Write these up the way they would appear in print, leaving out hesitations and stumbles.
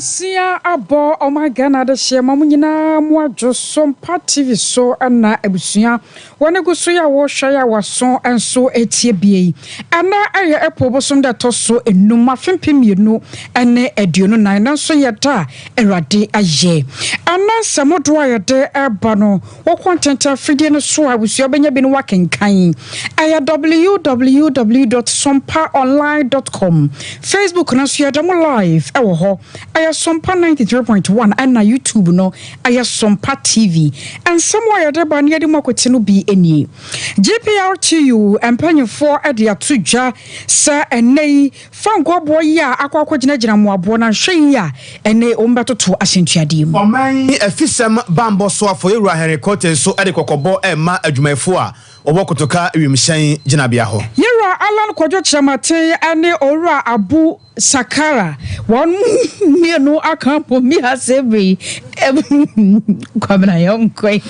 Nsia abɔ ɔman Ghana adehyeɛ ma mo nyinaa mo adwo so mpa TV so na abusua wɔn gu so yɛ a wɔhwɛ yɛ a wɔaso nso etie bie yi. Ɛnɛ ɛyɛ April bosom da ɛtɔ so enum afe 2024, nanso yɛ da a Awurade ayɛ. Ɛnɛ nsɛm dodoɔ a yɛde ɛba no, wɔkɔ ntɛntɛn afidie no so a abusua bɛnya bi no wakenkan. Ɛyɛ www.sompaonline.com. Facebook no nso yɛda mo live ɛwɔ hɔ. Ɛyɛ Sompa 93.1, ɛna YouTube no ɛyɛ Sompa TV. Nsɛm a yɛde ba no yɛde mu akɔti no bi nie. GPRTU mpanyinfoɔ de ato dwa sɛ ɛnɛ yi fangoaboɔ yi a akɔ akɔgyinagyina mmoaboɔ na nhwɛ yi a ɛne wɔn bɛtoto ahyɛntuadeɛ mu. Ɔman afisɛm bambɔ soafo Yɛwura Henry Quartey nso de kɔkɔbɔ ɛma adwumayɛfoɔ a wɔwɔ Kotoka wiemhyɛn gyinabea hɔ. Yɛwura Alan Kwadwo Kyerɛmaten ne Owura Abu Sakara, wɔn mmienu aka abɔ mi ase bere Kwabena yɛnkɔe.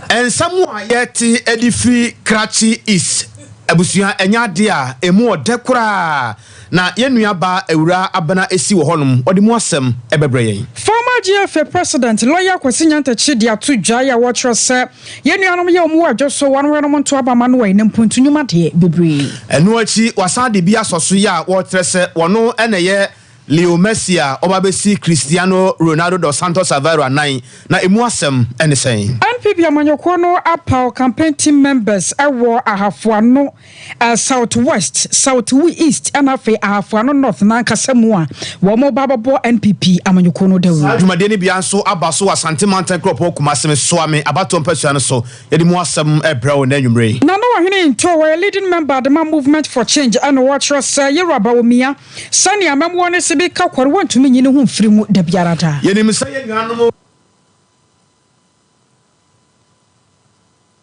Nsɛm a yɛte de firi Krachi East abusua, ɛnyɛ adeɛ a emu ɔdɛ koraa, na yɛn nua baa Awura Abena esi wɔ hɔnom, ɔde mu asɛm ɛbɛbrɛ yɛn. Former GFA President, Lawyer Kwasi Nyantakyi de ato dwa a wɔkyerɛ sɛ yɛn nuanom yɛ ɔmo wɔ adwo so wɔn wɔnom nto aba ma no wɔ ɛnam mpuntu nnwuma deɛ bebree. Ɛno akyi wasan de bi asɔ so yi a wɔkyerɛ sɛ wɔno ɛna ɛyɛ Leo Messi a ɔba bɛsi Cristiano Ronaldo dos Santos Aveiro anan, na emu asɛm ɛne sɛn? NPP amanyɔkuo no apaw campaign team members ɛwɔ Ahafoano South West, South East ɛna afei Ahafoano North n'ankasa mu a wɔn ba bɛbɔ NPP amanyɔkuo no dawuro. Dwumadie no bia nso aba so wɔ Asante Mantan kuropɔn Kumase Soame abatoɔ mpasua no so. Yɛde mu asɛm ɛbrɛ wo n'anwummerɛ yi. Nana Wahene Nto, wɔyɛ leading member de ma Movement for Change, ɛna wɔkyerɛ sɛ yɛwura Bawumia sɛnea amammuo no si bi ka kɔre wɔntumi nyi ne ho mfiri mu da biara da. Yɛnim sɛ yɛn nuanom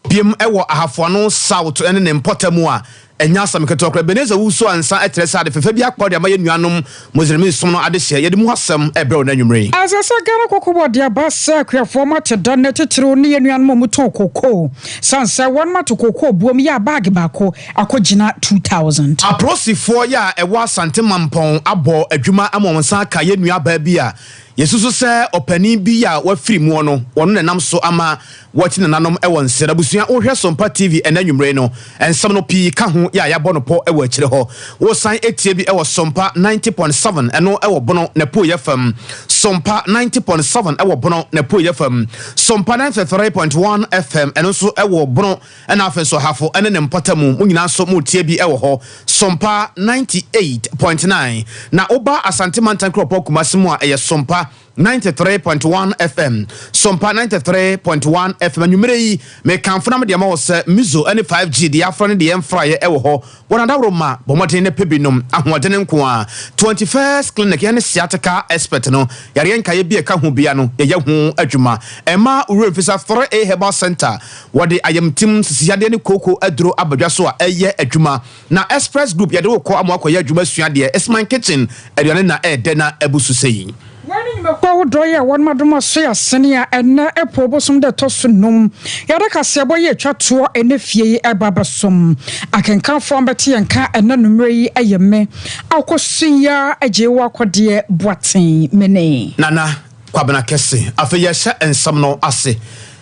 biem ɛwɔ Ahafoano South ɛne ne mpɔta mu a ɛnyɛ asɛm ketewa koraa. Ebenezer Wusu ansa ɛkyerɛ sɛ ade fɛfɛ bi akpɔ de ama yɛn nuanom Muslim som no adehyɛ. Yɛde mu asɛm ɛbrɛ wo n'anwummerɛ yi. Ɛsɛ sɛ Ghana Cocoa Board de aba sɛ akuafoɔ ma te da ne titiriw ne yɛn nuanom a wɔtɔn kokoo san sɛ wɔn ma to kokoo buom yɛ a bag baako akɔgyina 2000. Apolisifoɔ yɛ a ɛwɔ Asante Mampɔn abɔ adwuma ama wɔn nsa aka yɛn nua baa bi a yɛsusu sɛ ɔpanin bi a wafiri mu no, wɔn nenam so ama wɔkyi nananom ɛwɔ nsɛm. Abusua, wohwɛ Sompa TV ɛnɛ anwummerɛ no, nsɛm no pii ka ho yɛ a yɛabɔ no pɔ ɛwɔ akyire hɔ. Wosan etie bi ɛwɔ Sompa 90.7, ɛno ɛwɔ Bono na Puoyɛ fam. Sompa 90.7 ɛwɔ Bono na Puoyɛ fam. Sompa 93.1 FM, ɛno nso ɛwɔ Bono ɛna afei nso Hafo ɛne ne mpɔta mu. Mo nyinaa nso mo tie bi ɛwɔ hɔ, Sompa 98.9. Na woba Asante Mantan kuropɔn Kumase mu a, ɛyɛ Sompa 93.1 FM, Sompa 93.1 FM. Anwummerɛ yi mekamfo na mede ama wɔ sɛ Mizo ne 5G deɛ afra ne deɛ ɛmfraeɛ ɛwɔ hɔ. Wɔn adaworo ma bɔ mmɔden ne pɛ binom ahoɔden nko a 21st Clinic yɛne sciatica expert no, yareɛ nkaeɛ bi a ɛka ho bia no yɛyɛ ho adwuma. Ɛma wura mfisa 3A Herbal Center, wɔde ayamtim, sisiyadeɛ ne kooko aduro abadwa so a ɛyɛ adwuma. Na Express Group yɛde wo kɔ ama wakɔyɛ adwuma sua deɛ. Esman Kitchen aduane na ɛɛdɛ na ɛbu so sɛ yi. Wɔn ne nnwumakuo ahodoɔ yi a wɔn adom aso yɛ asene a ɛnɛ April bosom da ɛtɔ so num yɛde kaseɛbɔ yi atwa toɔ ɛnɛ fie yi ɛba bɛsom akenkanfoɔ mbɛte yɛn ka ɛnɛ nummerɛ yi. Ɛyɛ me akɔ so yi a agye wɔ akɔdeɛ Boaten mene. Nana Kwabena Kɛse. Afei yɛhyɛ nsɛm no ase.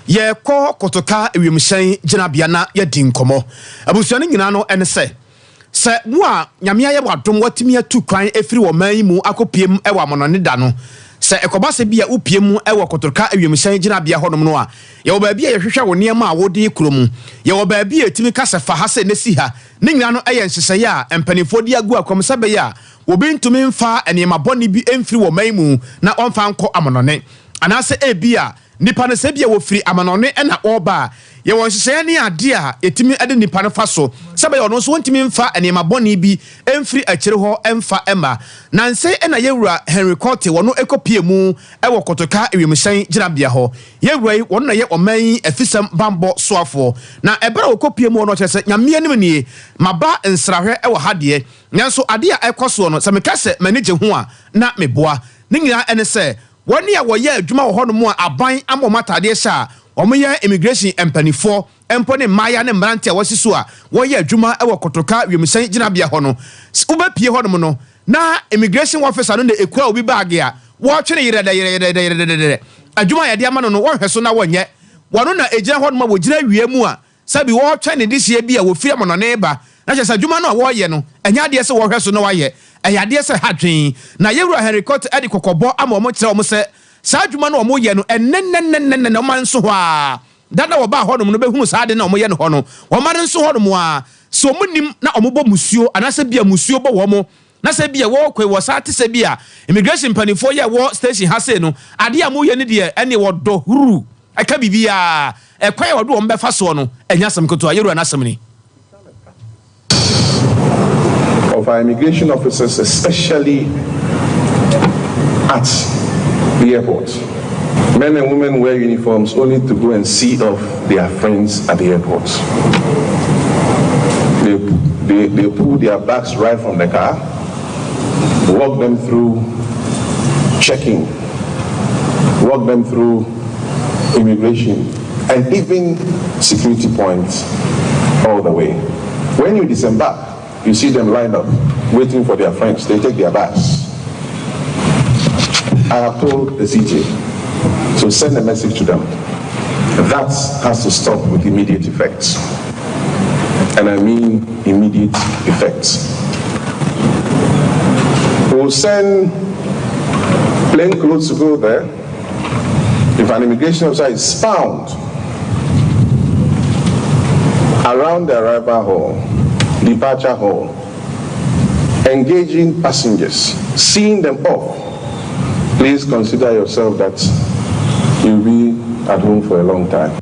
Yɛkɔ Kotoka wiemhyɛn gyinabea na yɛdi nkɔmmɔ. Abusua no nyinaa no ɛne sɛ wo a Nyame ayɛ wadom watumi atu kwan ɛfiri wɔ man yi mu akɔpiem ɛwɔ amanɔne da no, sɛ ɛkɔba sɛ bi a wopie mu ɛwɔ Kotoka wiemhyɛn gyinabea hɔnom no a, yɛwɔ baabi a yɛhwehwɛ wo nneɛma a wode kuro mu. Yɛwɔ baabi a ɛtumi ka sɛ fa ha sɛ ne si ha. Ne nyinaa no ɛyɛ nhyehyɛeɛ a mpanimfoɔ de agu akwam sɛ bɛyɛ a obi ntumi mfa nneɛma bɔne bi mfiri wɔ man mu na ɔmfa nkɔ amanɔne, anaasɛ ebi a nipa no sɛ bi a wɔfiri amanɔne ɛna ɔreba a, yɛwɔ nhyehyɛeɛ ne adeɛ a yɛtumi de nipa no fa so sɛ bɛyɛ ɔno nso wɔntumi mfa nneɛma bɔne bi mfiri akyire hɔ mfa mma. Nansɛ ɛna yɛwura Henry Quartey wɔno ɛkɔpie mu ɛwɔ Kotoka wiemhyɛn gyinabea hɔ. Yɛwura yi, wɔno na yɛ ɔman yi afisɛm bambɔ soafoɔ, na ɛberɛ a wɔkɔpie mu hɔ no, ɔkyerɛ sɛ Nyame anim nie, maba nsrahwɛ ɛwɔ ha deɛ, nanso adeɛ a ɛkɔ soɔ no, sɛ meka sɛ m'ani gye ho a na meboa. Ne nyinaa ɛne sɛ wɔne a wɔyɛ adwuma wɔ hɔnom a aban ama wɔn atadeɛ hyɛ a wɔyɛ immigration mpanimfoɔ mpo ne mmaaya ne mmerante a wɔsi so a wɔyɛ adwuma wɔ Kotoka wiemhyɛn gyinabea hɔ no, wobɛpie hɔnom no na immigration officer no na ekura obi bag a wɔretwe no yerɛdɛ yerɛdɛ yerɛdɛ. Adwuma a yɛde ama no no, wɔnhwɛ so na wɔnyɛ. Wɔno na ɛgyina hɔnom a wɔgyina awia mu a sɛbi wɔretwɛn ne dehyeɛ bi a wɔfiri amanɔne reba, na kyerɛ sɛ adwuma no a wɔreyɛ no, ɛnyɛ adeɛ sɛ wɔhwɛ so na wɔayɛ, ɛyɛ adeɛ sɛ ɛha adwene. Na Yɛwura Henry Cote de kɔkɔbɔ ama wɔn kyerɛ wɔn sɛ saa adwuma no a wɔreyɛ no, ɛnnɛnnɛnnɛnnɛ wɔn nso hɔ ara, da no a wɔbaa hɔnom no bɛhunu saa ade no a wɔyɛ no hɔ no, wɔn ara nso hɔnom ara, sɛ wɔnnim na wɔbɔ mmusuo anaasɛ bi a mmusuo bɔ wɔn, na sɛ bi a wɔrekɔ yi wɔsan te sɛ bi a immigration mpanimfoɔ yi a ɛwɔ station ha sei no, adeɛ a moyɛ no deɛ ɛneɛ wɔdɔ huruu. Ɛka biribiara, ɛkwan a wɔde wɔn bɛfa soɔ no, ɛnyɛ asɛm ketewa. Yɛn Wura no asɛm ni. Of our immigration officers especially at the airport. Men and women wear uniforms only to go and see off their friends at the airport. They, they, they pull their bags right from the car, walk them through checking, walk them through immigration, and even security points all the way. When you disembark, you see them lined up, waiting for their friends. They take their bags. I have told the CJ, so send a message to them. That has to stop with immediate effects. And I mean immediate effects. We'll send plain clothes to go there. If an immigration officer is found around the arrival hall, departure hall, engaging passengers, seeing them off, please consider yourself that you'll be at home for a long time.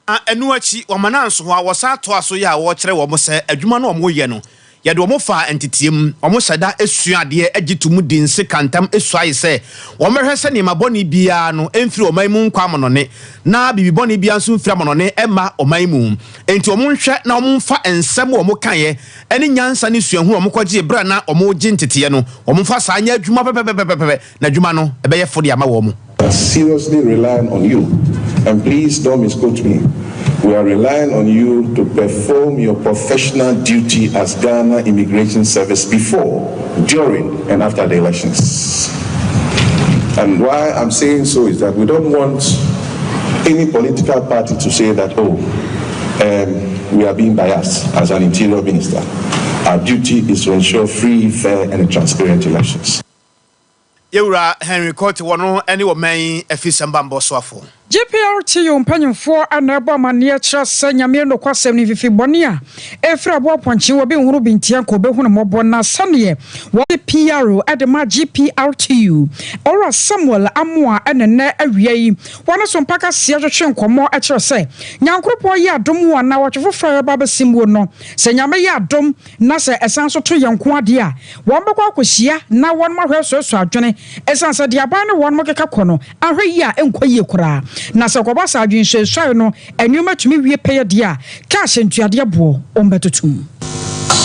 Na ɛno akyi, wɔma no anso hɔ a, wɔsan toa so yɛ a wɔkyerɛ wɔn sɛ adwuma no a wɔyɛ no, yɛde wɔn faa nteteɛ mu. Wɔhyɛ da sua adeɛ, gye to mu, di nse, ka ntam, suae sɛ wɔbɛhwɛ sɛ nneɛma bɔne biara no mfiri ɔman mu nkɔ amanɔne, na biribi bɔne biara nso mfiri amanɔne mma ɔman mu. Enti wɔnhwɛ na wɔmfa nsɛm a wɔkaeɛ ne nyansa ne suahunu a wɔkɔgyee berɛ a na wɔregye nteteɛ no, wɔmfa saa nyɛ adwuma pɛpɛpɛpɛpɛ, na adwuma no bɛyɛ fo de ama wɔn. Are seriously relying on you and please don't misquote me we are relying on you to perform your professional duty as Ghana Immigration Service before, during and after the elections. And why I'm saying so is that we don't want any political party to say that, oh, um, we are being biased as an interior minister. Our duty is to ensure free, fair, and transparent elections. Yɛwura Henry Quartey wɔno ne ɔman yi afisɛm bammɔ soafoɔ. GPRTU mpanyimfoɔ na ɛbɔ amanneɛ kyerɛ sɛ Nyame nokwasɛm ne mfifi bɔne a ɛfiri aboa pɔnkye obi nhunu bi ntia nka ɔbɛhunu mmɔbɔ na sɛdeɛ wɔde PRO de ma GPRTU Owura Samuel Amoah ɛne nnɛ awia yi wɔne so mpakaseɛ twetwe nkɔmmɔ kyerɛ sɛ Nyankoropɔn yɛ adom a nnawɔtwe foforɔ a ɛreba abɛsi muo no sɛ Nyame yɛ adom na sɛ ɛsan nso to yɛn nko ara deɛ a, wɔbɛkɔ akɔhyia na wɔn ahwɛ asuasua adwene. Ɛsiane sɛ deɛ aban ne wɔn keka kɔ no, ahwɛ yie a ɛnkɔ yie koraa. Na sɛ ɛkɔba sɛ adwensuasuae no nneɛma tumi wie pɛyɛ deɛ a, cash ntuadeɛ boɔ wɔbɛtoto mu.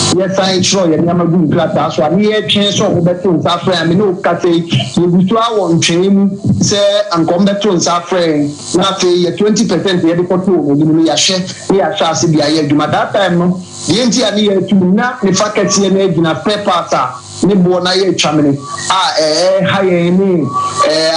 Yɛsan kyerɛw yɛn nneɛma guu nkrataa so a na yɛretwɛn sɛ wɔbɛto nsa afrɛ yɛn. Me ne wo kasa yi, yegu so ara wɔ ntwɛn mu sɛ anka wɔbɛto nsa afrɛ yɛn, na afei yɛ 20 percent a yɛde kɔtoo wɔn anim no, yɛahwɛ na yɛahyɛ ase de ayɛ adwuma. That time no, Deɛ nti a ne yɛ atu no, na ne fa kɛseɛ no agyina spare parts a ne boɔ no ayɛ atwamene a ɛreha yɛn ne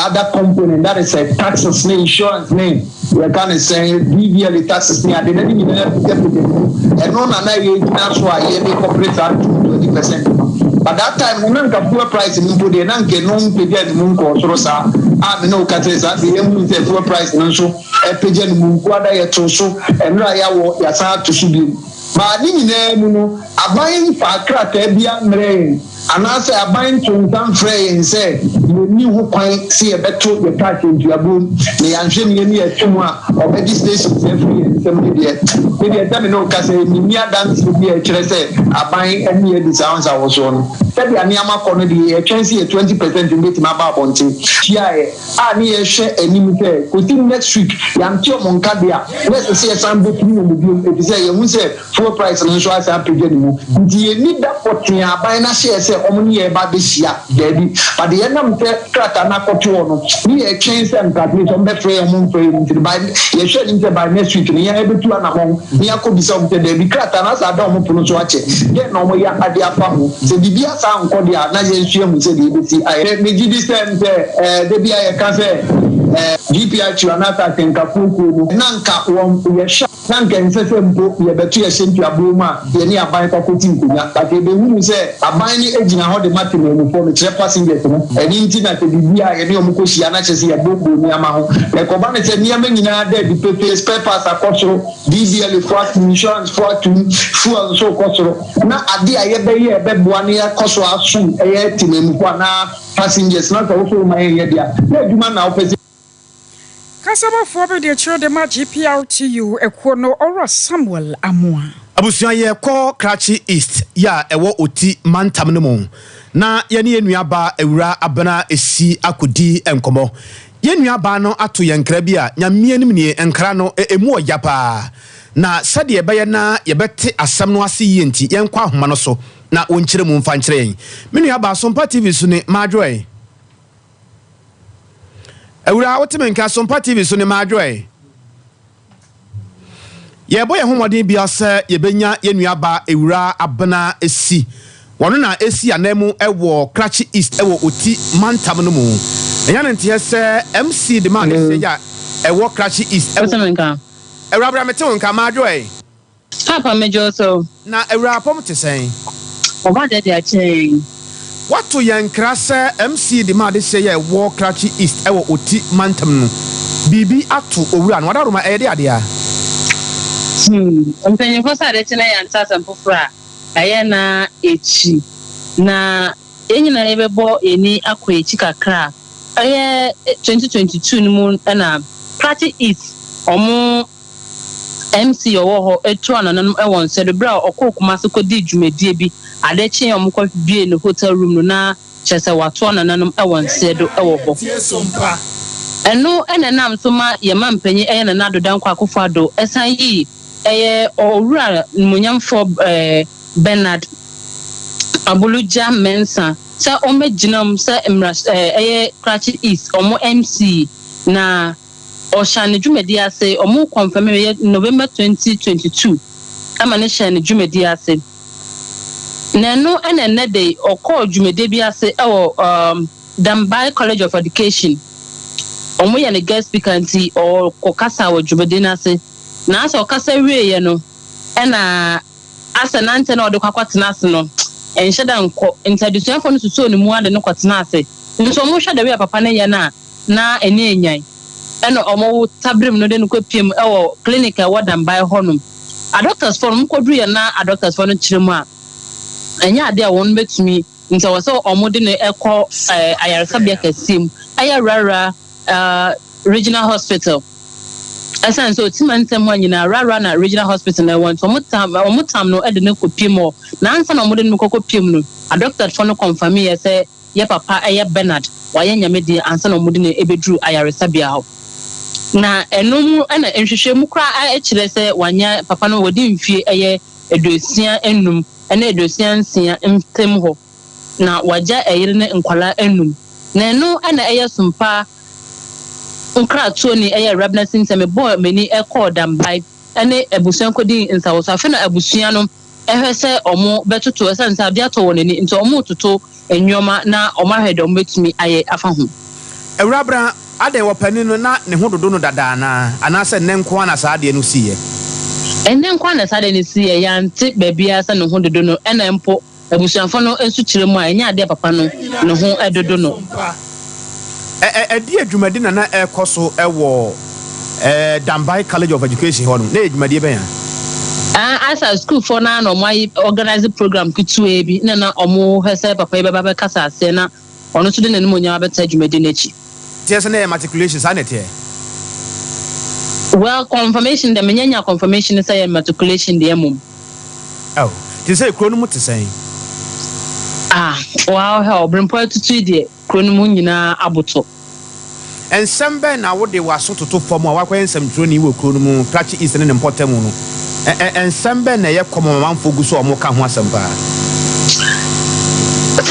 other component that is taxes ne insurance ne yɛka ne sɛn DVLA taxes ne ade na ne nyinaa pigyapigya ne mu. Ɛno na na yɛgyina so a yɛde kɔpere saa 20% no. But that time no na nka fuel price no mpo deɛ na nka ɛno mpagya ne mu nkɔɔ soro saa a me ne wo ka kyerɛ saa afei yɛhunu sɛ fuel price no nso ɛpagya ne mu nko ada yɛtoo so mmerɛ a yɛawɔ yɛasan ato so bio. But ne nyinaa mu no, aban mfaa krataa biara mmrɛɛ yɛn anaasɛ aban ntoo nsa mfrɛɛ yɛn sɛ yɛnni ho kwan sɛ yɛbɛto yɛn tax ntuabuo mu, na yɛanhwɛ ne yɛn ani yɛtwe mu a, wɔbɛgye stations afiri yɛn nsam ne deɛ. Me deɛ sɛ me ne wo kasa yi, menni adanseɛ bi a ɛkyerɛ sɛ aban ne yɛn adi saa nsawɔsoɔ no. Sɛdeɛ nneɛma kɔ no deɛ, yɛtwɛn sɛ yɛn 20 percent no bɛtumi aba abɔnten. Hyiaeɛ a ne yɛhwɛ anim sɛ kɔsi next week yɛante wɔn nka deɛ a, na ɛsɛ sɛ yɛsan bɛpini wɔn bio efisɛ yɛhu sɛ fuel price no nso asan apagya ne mu. Nti yɛnni da pɔtee a aban no ahyɛ yɛ sɛ. sɛ wɔn ne yɛn reba abɛhyia, daabi. But deɛ ɛnam sɛ krataa no akɔto hɔ no, ne yɛretwɛn sɛ nka at least wɔbɛfrɛ yɛn, wɔmfrɛ yɛn nti no, by yɛhwɛ anim sɛ by next week no yɛn ara yɛbɛtu anamɔn na yɛakɔbisa wɔn sɛ daabi, krataa no asa ada wɔn pono so akyɛ, dɛn na wɔyɛ de afa ho? Sɛ biribi asa ankɔ deɛ a, na yɛn nso yɛahu sɛdeɛ yɛbɛsi ayɛ. Megye di sɛ sɛ eh, da biara yɛka sɛ eh, GPRTU anaasɛ asɛnkafoɔ kuo no, na nka wɔn yɛhwɛ a, na nka ɛnsɛ sɛ mpo yɛbɛto yɛn hyɛntuaboɔ mu a yɛne aban kɔ akɔti nkonnwa. But yɛbɛhunuu sɛ aban no gyina hɔ de ma temanmufoɔ, mekyerɛ passengers no. Ɛno nti na sɛ biribi a yɛne wɔn kɔhyia na kyerɛ sɛ yɛbooboo nneɛma ho. Na ɛkɔba no sɛ nneɛma nyinaa da adi pefee, spare parts akɔ soro, DVLA foɔ atom, insurance foɔ atom, fuel nso rekɔ soro, na adeɛ a yɛbɛyɛ a ɛbɛboa na yɛakɔ so asom ɛyɛ temanmufoɔ anaa passengers na sɛ wo so woma yɛnyɛ deɛ a, na adwuma na wopɛ sɛ. Kasabafoɔ bɛdi akyire de ma GPRTU ekuo no, Owura Samuel Amoah. Abusua, yɛkɔ Krachi East yɛ a ɛwɔ Oti mantam no mu na yɛne yɛn nuabaa Awura Abena Esi akɔdi nkɔmmɔ. Yɛn nuabaa no ato yɛn nkra bi a Nyame anim nie, nkra no ɛmu ɔya paa. Na sɛdeɛ ɛbɛyɛ na yɛbɛte asɛm no ase yie nti, yɛnkɔ ahoma no so na wɔnkyerɛ mu mfa nkyerɛ yɛn. Me nuabaa, Sompa TV so ne Maadwoɛ. Awura, wote me nka? Sompa TV so ne Maadwoɛ. Yɛbɔ yɛn ho mmɔden bia sɛ yɛbɛnya yɛn nuaba Ewura Abena Esi. Wɔno na esi anan mu wɔ Krachi East wɔ Oti mantam no mu. Ɛnya ne nteɛ sɛ MC de ma Hello. adesua yi a ɛwɔ Krachi East Wote ɛwɔ. me nka? Awura bra, mete wo nka, Maadwoɛ. Papa, megye wo so. Na Awura, apɔm te sɛn? Ɔba deɛ de akyɛn. Wato yɛn nkra sɛ MC de ma adesua yi a ɛwɔ Krachi East wɔ Oti mantam no. Biribi ato owura no. Wadaroma, ɛyɛ de adeɛ a? Mpanyinfoɔ sɛ ade kye na yɛante asɛm foforɔ a, ɛyɛ na ɛkyi. Na yɛn nyinaa yɛbɛbɔ yɛn ani akɔ akyi kakra a, ɛyɛ 2022 no mu na Krachi East wɔn MC a ɔwɔ hɔ atu anananom wɔ nsɛ do berɛ a ɔkɔɔ Kumasi kɔdii dwumadie bi. Ade kyeeɛ a wɔkɔbuee ne hotel room no na kyerɛ sɛ wato anananom wɔ nsɛ do wɔ hɔ. Ɛno na ɛnam so ma yɛn mampanyin ɛyɛ Nana Addo Dankwa Akufo-Addo san yii ɛyɛ Owura Nimuonyamfoɔ Bernard Abolugya Mensah sɛ ɔmmɛgyina mu sɛ mmra ɛyɛ Krachi East wɔn MC, na ɔhyɛ ne dwumadi ase, wɔn confirm yɛ November 2022 ɛma ne hyɛ ne dwumadi ase. Na ɛno ɛna ɛnɛ de ɔkɔɔ dwumadie bi ase ɛwɔ Dambai College of Education. Wɔn yɛ ne guest speaker nti ɔkɔ kasa wɔ dwumadie no ase. Na asɛ ɔkasa wieɛ no, ɛna asɛ nante na ɔde kɔ akɔtena ase no ɛnhyɛ da nkɔ, nti adesuafoɔ no susoo ne mu ade no kɔtena ase. Nso wɔn hwɛ the way a papa no yɛ no a, na ɛni enyan, ɛna wɔn tabirim no de no kɔ piem ɛwɔ clinic a ɛwɔ Dambai hɔnom. Adoctorsfoɔ no wɔn kɔduru yɛ na adoctorsfoɔ no kyerɛ mu a, ɛnyɛ adeɛ a wɔn bɛtumi, nti ɛwɔ sɛ wɔn de no ɛkɔ ayaresabea kɛseɛ mu, ɛyɛ Rara Regional Hospital. Ɛsan sɛ Otima nsɛm hɔ nyinaa Rara na Regional Hospital na ɛwɔ, nti wɔn tam no de no kɔ piem hɔ. Na ansa na wɔn de no kɔkɔ piem no, adoctorsfoɔ no confirm yɛ sɛ yɛ papa ɛyɛ Bernard wayɛ Nyame deɛ ansa na wɔn de no ɛbɛduru ayaresabea hɔ. Na ɛno mu ɛna nhwehwɛmu koraa ɛkyerɛ sɛ wanyɛ papa no. Wɔde mfie ɛyɛ 65 ɛne 66 ntam hɔ na wagya ɛyere ne nkwadaa 5. Na ɛno ɛna ɛyɛ Sompa nkratoɔ ni ɛyɛ Rabna Sinta. Mebɔɔ m'ani ɛkɔɔ Dambai ɛne abusua nkɔdi nsawoso. Afei na abusua no ɛhwɛ sɛ ɔmo bɛtoto, ɛsɛn sɛ adeɛ atɔ wɔn ani, nti ɔmo toto nneɛma na ɔmo ahwɛ deɛ ɔmo bɛtumi ayɛ afa ho. Awura bra, adɛn, wɔ panin no na ne ho dodo no dada anaa, anaasɛ nnɛ nko ara na saa adeɛ no siiɛ? Ɛnnɛ nko ara na saa adeɛ no siiɛ. Yɛante baabiara sɛ ne ho dodo no, ɛna mpo abusuafo no nso kyerɛ mu a, ɛnyɛ adeɛ papa no ne ho dodo no. Ɛdi adwumadi na ɛkɔ so ɛwɔ Dambai College of Education hɔ no, na yɛ dwumadie bɛn a? Asa sukuufoɔ no ara na ɔmo ayi organize program ketewa bi na ɔmo hwɛ sɛ papa yi bɛba bɛkasa aseɛ na ɔno nso de n'anim onyam abɛta dwumadi n'akyi. Teɛ sɛ na yɛ matriculation saa na ɛteɛ? Well, confirmation dɛ menyɛ nya confirmation sɛ yɛ matriculation deɛ mom. Oh, te sɛ kuro no mu te sɛn? Ah, waa, hwɛ, ɔbrɛmpɔ atutu yi deɛ, kuro no mu nyinaa aboto. Nsɛm bɛn na wode w'aso toto fam a wakɔyɛ nsɛmtwerɛni wɔ kuro no mu, Krachi East ne ne mpɔtam no? Nsɛm bɛn na ɛyɛ kɔmɔ amanfoɔ gu so a wɔka ho asɛm paa?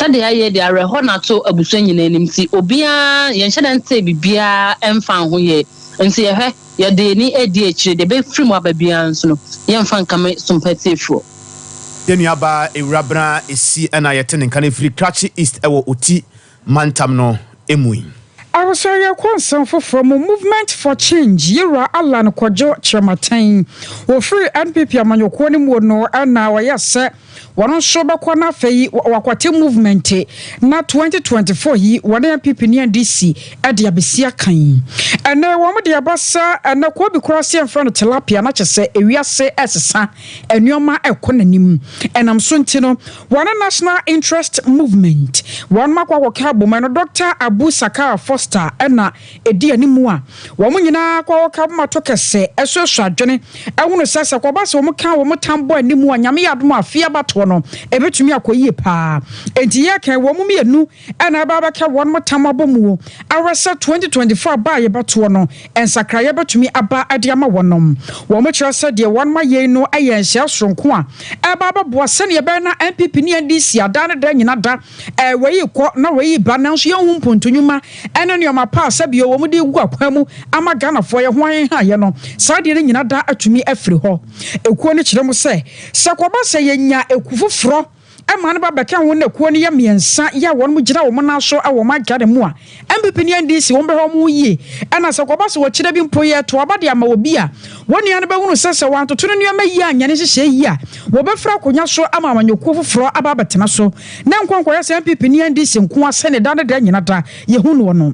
Sɛdeɛ ayɛ deɛ awerɛhɔ na ato abusua nyinaa anim nti obiara yɛnhyɛ da ntee biribiara mfaa ho yie nti yɛhwɛ yɛde yɛn ani redi akyire deɛ ɛbɛfiri mu aba biara nso no yɛmfa nkame sompa atiefoɔ. Yɛn nuabaa Ewurabena Esi na yɛte ne nka no firi Krachi East wɔ Oti mantam no mu yi. Abusua yɛkɔ nsɛm foforɔ mu Movement for Change Yewura Allan Kwadwo Kyerematen wɔfiri NPP amanyɔkuo no muo no na ɔyɛ sɛ wɔn nso bɛkɔ na afei wɔakwate movement na 2024 yi wɔne NPP ne NDC de abɛsi akan. Ɛnɛ wɔn de aba sɛ ɛnɛ kɔɔ bi koraa sɛ yɛmfrɛ no tilapia na kyɛ sɛ ewiase ɛsesa nneɛma ɛkɔ n'anim. Ɛnam so nti no wɔne National Interest Movement wɔn akɔ akɔka abom ɛno Dr. Abu Sakara Foster ɛna ɛdi anim a wɔn nyinaa kɔ akɔka abom ato kɛsɛ ɛsoɛsoɛ adwene ɛhunu sɛ sɛ kɔba sɛ wɔn ka wɔn tam bɔ anim a Nyame yɛ adom a afei abatoɔ no ɛbɛtumi akɔ yie paa. Enti yɛka wɔn mmienu ɛna ɛba abɛka wɔn tam abɔ mu awɛ sɛ 2024 aba a yɛbɛtoɔ no nsakraeɛ bɛtumi aba de ama wɔnom. Wɔn kyerɛ sɛ deɛ wɔn ayɛ no yɛ nhyɛ soronko a ɛba abɛboa sɛdeɛ ɛbɛyɛ na NPP ne NDC adaa ne da nyina da wɔyi kɔ na wɔyi ba nanso yɛnhu mpontonwuma ɛne nneɛma pa a sɛbio wɔn de gu akwan mu ama Ghanafoɔ yɛ ho ahenhaeɛ no saa deɛ no nyina da atumi afiri hɔ. Ekuo no kyerɛ mu sɛ sɛ kɔba sɛ yɛnya eku foforɔ ɛma no ba bɛka ho na kuo no yɛ mmiɛnsa yɛ a wɔn gyina wɔn nan so wɔ wɔn adwa mu a NPP ne NDC wɔn bɛhwɛ wɔn yie ɛna sɛ kɔba sɛ wɔkyerɛ bi mpo yɛ to aba de ama obi a wɔn nua no bɛhunu sɛ sɛ wɔantoto no nneɛma yie anyɛ ne nhyehyɛ yie a wɔbɛfira akonnwa so ama amanyɔkuo foforɔ aba abɛtena so na nkɔnkɔyɛ sɛ NPP ne NDC nko asɛ ne da ne da nyina da yɛhu noɔ no.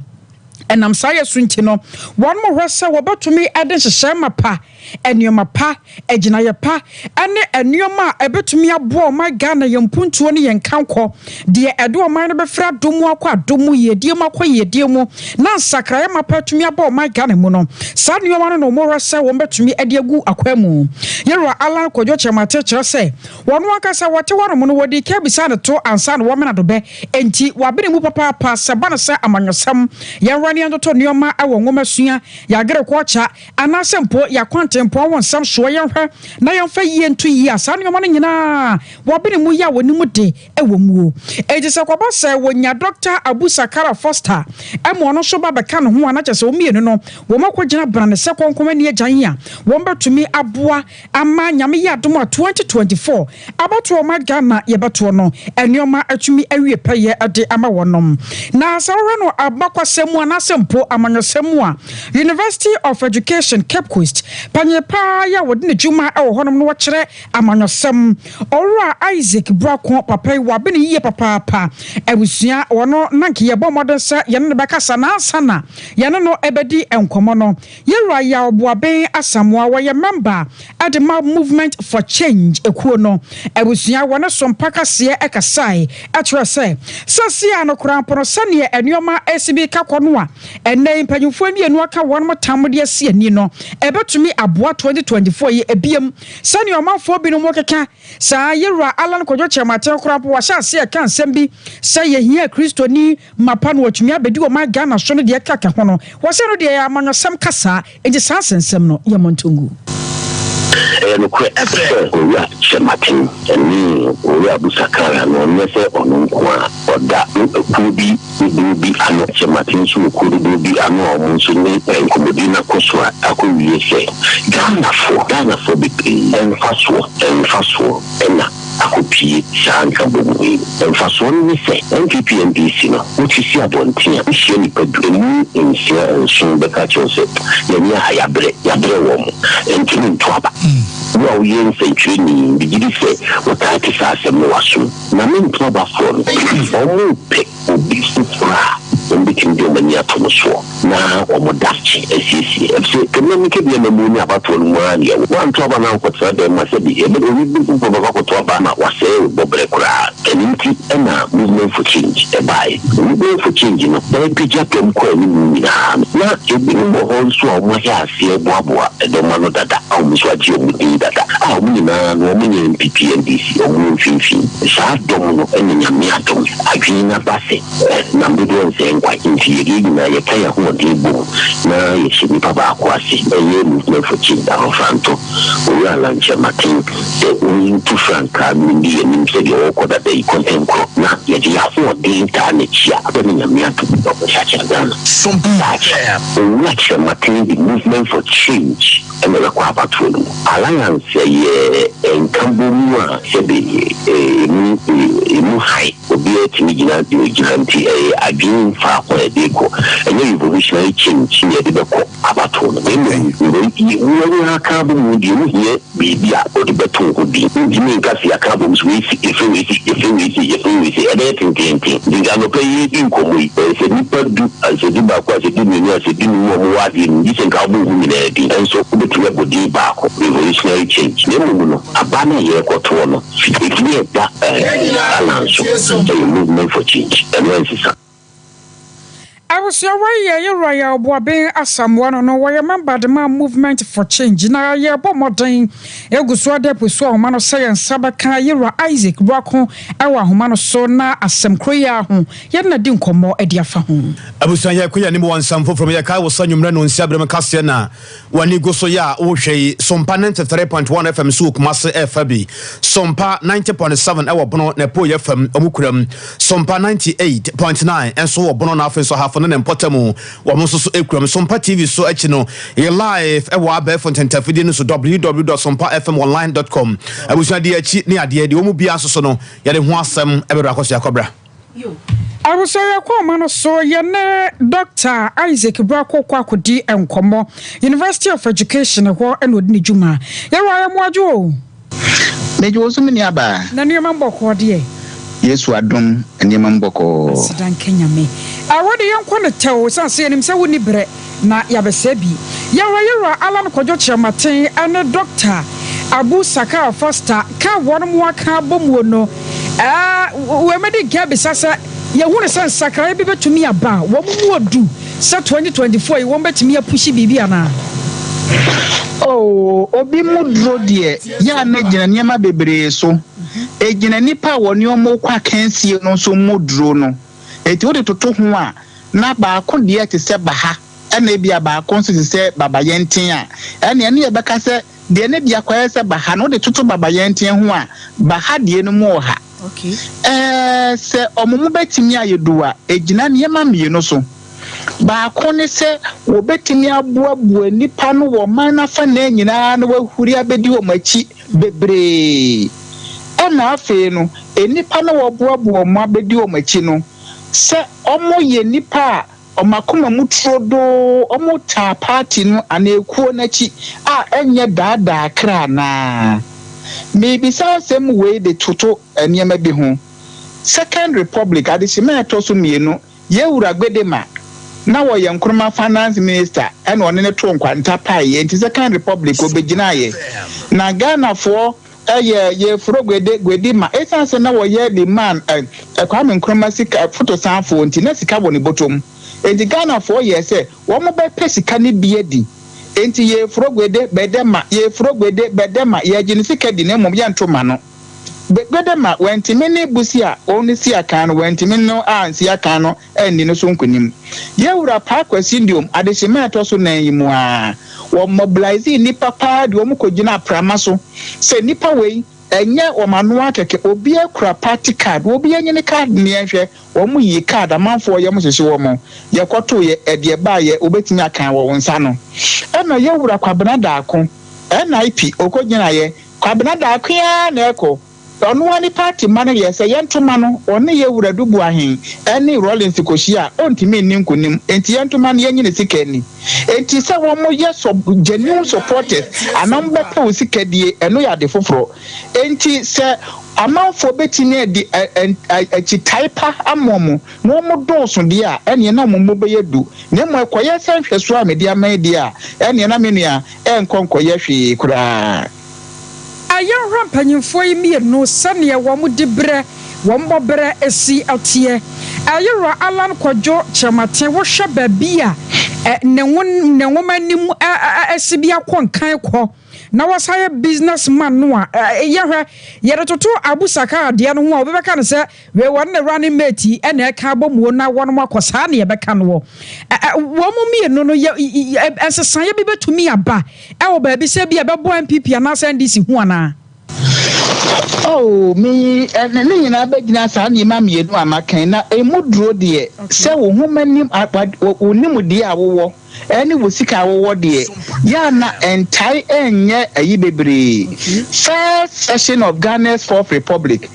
Ɛnam saa yɛ so nti no wɔn mo hwɛ sɛ wɔbɛtumi de nhyehyɛ mapa, nneɛma pa, agyinayɛ pa ne nneɛma a ɛbɛtumi aboa ɔman Ghana yɛn mpuntuo ne yɛn kankɔ deɛ ɛde ɔman no bɛfiri adom mu akɔ adom mu, yiedie mu akɔ yiedie mu na nsakraeɛ mapa atumi aba ɔman Ghana mu no, saa nneɛma no na wɔn hwɛ sɛ wɔn bɛtumi de agu akwan mu. Yɛwura Allan Kwadwo Kyerematen kyerɛ sɛ wɔn ankasa wɔte hɔnom no wɔdi kan bisa ne to ansa na wɔmena dobɛ, enti wɔabene mu papaapa sɛ ba no sɛ amanyɔsɛm, yɛnwura ne yɛntoto nneɛma wɔ nwomasua, yɛn agriculture, anaasɛ mpo yɛn akwantempɔn ho nsɛm soɔ, yɛnhwɛ na yɛmfa yie nto yie a, saa nneɛma no nyinaa wɔabene mu yɛ a wɔnim de wɔ muo. Enti sɛ kɔba sɛ wɔnya Dɔkta Abu Sakara Foster ma ɔno nso ba bɛka ne ho a, na kyerɛ sɛ wɔn mmienu no wɔn akɔgyina brane sɛ kɔnkɔn ani agyan a wɔbɛtumi aboa ama Nyame yɛ adom a 2024 abatoɔ ma Ghana yɛbɛtoɔ no nneɛma atumi awie pɛyɛ de ama wɔnom. Na sɛ wohwɛ no abakwasɛm mu anaasɛ mpo amanyɔsɛm mu a, University of Education Cape Coast panyin paa yɛ a wɔde ne dwuma wɔ hɔnom no wɔkyerɛ amanyɔsɛm Owura Isaac Brako papa yi wabene yie papaapa. Abusua wɔno na nka yɛbɔ mmɔden sɛ yɛne no bɛkasa na ansa na yɛne no bɛdi nkɔmmɔ no Yɛwura Yaw Boaben Asamoah, wɔyɛ mɛmba de ma Movement for Change ekuo no. Abusua wɔ ne so mpa kaseɛ kasae kyerɛɛ sɛ, seesei ara no koraa mpo no sɛdeɛ nnoɔma resi bi reka kɔ no a ɛnnɛ yi mpanyinfoɔ mmienu aka wɔn tam de asi ani no, ɛbɛtumi aboa 2024 yi ebiem sɛdeɛ ɔmanfoɔ binom rekeka. Saa Yɛwura Allan Kwadwo Kyerematen koraa mpo wahyɛ aseɛ reka nsɛm bi sɛ yɛhia Kristoni mapa na watumi abɛdi ɔman Ghana so no deɛ ɛkeka ho no, wɔsɛ no deɛ ɛyɛ amanyɔsɛm kasa, enti saa nsɛnsɛm no yɛmmɔ nto ngu. Ɛyɛ nokorɛ sɛ Owura Kyerematen ne Owura Abu Sakara no, ɛnyɛ sɛ ɔno nko ara, ɔda akuo bi dodoɔ bi ano. Kyerematen nso wɔ kuo dodoɔ bi ano a wɔn nso ne nkɔmmɔdie no akɔ so a akɔwie sɛ Ghanafoɔ, Ghanafoɔ bebree mfasoɔ, mfasoɔ na akɔpue saa nkabom yi mu. Mfasoɔ no ne sɛ, NPP NDC no, wote si abɔnten a, wohyia nnipa du, ɛmu nsia, nson bɛka akyerɛ wo sɛ, yɛne aha, yɛabrɛ, yɛabrɛ wɔn, ɛnti mento aba. Wo a woyɛ nsɛntwerɛni, megye di sɛ wotaa te saa asɛm no w'asom. Na mento abafoɔ no, wɔrepɛ obi foforɔ a wɔbɛtumi de wɔn ani ato no soɔ na wɔn daakye asiesie. Efisɛ kɛmina kabea na mu ne abatoɔ no mu ara na yɛwɔ. Woanto aba na ankɔtena dɛm ma sɛbi ɛbɛ obi bi foforɔ bɛkɔ akɔto aba ma wasɛe wo bɔberɛ koraa. Ɛno nti na Movement for Change baeɛ. Movement for Change no repagya dɔm kɔ anim nyinaa no, na ebinom wɔ hɔ nso a wɔahyɛ aseɛ reboaboa dɔm ano dada a wɔn nso agye wɔn din dada a wɔn nyinaa no wɔnyɛ NPP, NDC, wɔn wɔ mfimfini. Saa dɔm no na Nyame adom adwene no aba sɛ nam dodoɔ nsɛe. nkwan. Nti yɛde yɛn nyinaa yɛka yɛn ahoɔden bom na yɛhyɛ nipa baako ase, ɛyɛ Movement for Change Ahofranto, Owura Alan Kyerematen, sɛ ɔntu frankaa no nni yɛn anim sɛdeɛ ɔrekɔ dada yi kɔntɛnkorɔ na yɛde yɛn ahoɔden taa n'akyi a, abɛ ne Nyame adom ɔbɛsakyera Ghana daakye. Owura Kyerematen de Movement for Change na ɛbɛkɔ abatoɔ no mu. Alliance yɛ nkabɔmu a sɛbe ɛmu ɛmu hann, obiara tumi gyina deɛ ɔgyina nti ɛyɛ adwene faako a yɛde rekɔ. Ɛnyɛ revolutionary change na yɛde bɛkɔ abatoɔ no na mmom wɔn aka abɔ mu deɛ wohia biribi a wode bɛto wo ho din. Wontumi nka se yɛaka abom sɛ wei se yɛfrɛ wei se yɛfrɛ wei se yɛfrɛ wei se ɛbɛyɛ tenteenten. Nti nka anɔpa yi yɛredi nkɔmmɔ yi, sɛ nnipa du, sɛ dubaako a, sɛ dumienu a, sɛ dunum a wɔwɔ adeɛ no mu, gye sɛ nka wobɔ wɔn nyinaa din. Nso wobɛtumi abɔ din baako, revolutionary change. Na mmom no, aba no a yɛrekɔtoɔ no, ɛdin a ɛda Alan so yɛ Movement for Change. Ɛno ɛnsesa. Abusua wei yɛ Yewura Yaw Boaben Asamoah no no wɔyɛ member de ma Movement for Change na yɛbɔ mmɔden egu so ade apusu ahoma no sɛ yɛn nsa bɛka Yewura Isaac Boako wɔ ahoma no so na asɛm koro yi ara ho yɛne no adi nkɔmmɔ de afa ho. Abusua yɛkɔ yɛn anim wɔ nsɛm foforɔ mu yɛkae wo sɛ anwummerɛ nonsia berɛ mu kaseɛ na w'ani gu so yɛ a wohwɛ yi Sompa 93.1 FM so wɔ Kumase ɛfa bi Sompa 90.7 ɛwɔ Bono na Ɛpoyɛ fam ɔmo kura mu Sompa 98.9 nso wɔ Bono na afei nso Ahafo ne ne mpɔtamu wɔn nso so kura mu. Sompa TV so akyi no yɛ live wɔ abɛɛfo ntɛntɛfidie no so www.sompafmonline.com. Abusua deɛ akyi ne adeɛ deɛ wɔn mu biara nso so no yɛde ho asɛm ɛbɛbrɛ akɔ so yɛakɔbra. Abusua yɛkɔ ɔma no so yɛne Dr. Isaac Brako kɔ akɔdi nkɔmmɔ University of Education hɔ na ɔdi ne dwuma. Yɛwɔ ayɛmoadwo o. Megye wo so me nuabaa. Na nneɛma mu bɔkɔɔ deɛ. Yesu adom nneɛma mu bɔkɔɔ. Aseda nka Nyame. Wo de yɛnkɔ no tɛw esiane sɛ yɛnim sɛ wonni berɛ na yɛabɛsɛe bi. Yɛwura Yɛwura Allan Kwadwo Kyerematen ne Dɔkta Abu Sakar Foster ka wɔn aka abɔ muo no. Wei mɛdi nka abisa sɛ yɛhunu sɛ nsakraeɛ bi bɛtumi aba a, wɔn mu ɔdu sɛ 2024 yi wɔn bɛtumi apushi biribi anaa? Oh, obi mu duro deɛ, yɛ a na egyina nneɛma bebree so. Egyina nnipa a wɔne wɔn rekɔ akansie no nso mu duro no. Enti wode toto ho a, na baako deɛ te sɛ baha, ɛna ebia baako nso te sɛ babayɛnten a, ɛnneɛ ne yɛbɛka sɛ Deɛ ne deɛ akɔyɛ sɛ baha no, wode toto babayɛnteɛ ho a, baha deɛ no mu ɔha. Ɛɛ, sɛ wɔn mu bɛtumi ayɛ du a, ɛgyina nneɛma mmienu so. Baako ne sɛ wɔbɛtumi aboaboa nnipa no wɔ ɔman no afanaa nyinaa na wɔahuri abɛdi wɔn akyi bebree. Ɛna afei no, nnipa no a wɔboaboa wɔn abɛdi wɔn akyi no, sɛ wɔyɛ nnipa a Wɔn akoma mu turodoo, wɔtaa party no anaa ekuo no akyi a ɛnyɛ daadaa kra anaa? Merebisa asɛm wei de toto nneɛma bi ho. Second Republic, adehyema a ɛtɔ so mmienu, Yewura Gbedema, na ɔyɛ Nkrumah Finance Minister ɛna ɔne no too nkwanta paeɛ nti Second Republic ɔbɛgyinaeɛ. Na Ghanafoɔ Ɛyɛ Yefro Gwede Gwedi ma esiane sɛ na wɔyɛ Liman ɛ Kwame Nkrumah sika fotosanfoɔ nti na sika wɔ ne bɔtɔm. Enti Ghanafoɔ yɛɛ sɛ wɔn bɛ pɛ sika no bi adi. Enti Yefro Gwede bɛdɛ ma Yefro Gwede bɛdɛ ma yɛgye ne sika di na mmom yɛnto ma no. Gwede ma wantumi ne Busia ɔno si akan no wantumi no ansi akan no anni no so nkonim. Yɛn Wura Paa Kwasi Nduom adehyema a ɛtɔ so nan yi mu ara, wɔ mobilisee nnipa paa de wɔn kɔgyinaa prama so sɛ nnipa wei, ɛnyɛ wɔn ano ara kɛkɛ, obiara kura party card, obiara nyi ne card na yɛnhwɛ, wɔn yii card, amanfoɔ yam hyehye wɔn, yɛkɔtoeɛ, ɛdeɛ ɛbaeɛ, wobɛtumi akan wɔ wo nsa no. Ɛna yɛn Wura Kwabena Darko, NIP, ɔkɔgyinaeɛ, Kwabena Darko ara na ɛrekɔ. Ɔno ara ne party mma no yɛ sɛ yɛnto ma no, ɔne yɛ wura Dubu Ahen ne Rawlings kɔhyia a ɔntumi nni nkonim enti yɛnto ma no yɛnyi ne sika nni. Enti sɛ wɔn yɛ sɔ genuine supporters anaa wɔn bɛpɛ wo sika die ɛno yɛ ade foforɔ. Enti sɛ amanfoɔ bɛtumi adi akyitae pa ama wɔn na wɔn dɔɔso deɛ a ɛneɛ na wɔn mu bɛyɛ du na mmom ɛkɔyɛ sɛ nhwɛsoɔ a mede ama yi deɛ a ɛneɛ na me nua ɛnkɔ nkɔyɛ hwee koraa. A Yɛnhwɛ mpanyimfoɔ yi mmienu sɛdeɛ wɔn diberɛ, wɔn bɔberɛ si teɛ. Yewura Allan Kwadwo Kyerematen, wohwɛ baabi a ne ne nwoma anim si bi akɔ nkan kɔ. na wɔsan yɛ business man no a, yɛhwɛ, yɛde toto Abu Sakar deɛ no ho a, obi bɛka no sɛ wei wɔne ne running mate yi na ɛka abɔ muo na wɔnom akɔ, saa na yɛbɛka noɔ. Wɔn mmienu no, yɛ, nsesaeɛ bi bɛtumi aba wɔ baabi sɛ bi a ɛbɛbɔ NPP anaasɛ NDC ho anaa? Oh, me, ɛne ne nyinaa bɛgyina saa nneɛma mmienu a maka yi, na ɛmu duro deɛ, sɛ wo nhomanim, wo nimdeɛ a wowɔ, ɛne wo sika a wowɔ deɛ, yɛ a na ɛntae ɛnyɛ ayi bebree. First session of Ghana's Fourth Republic,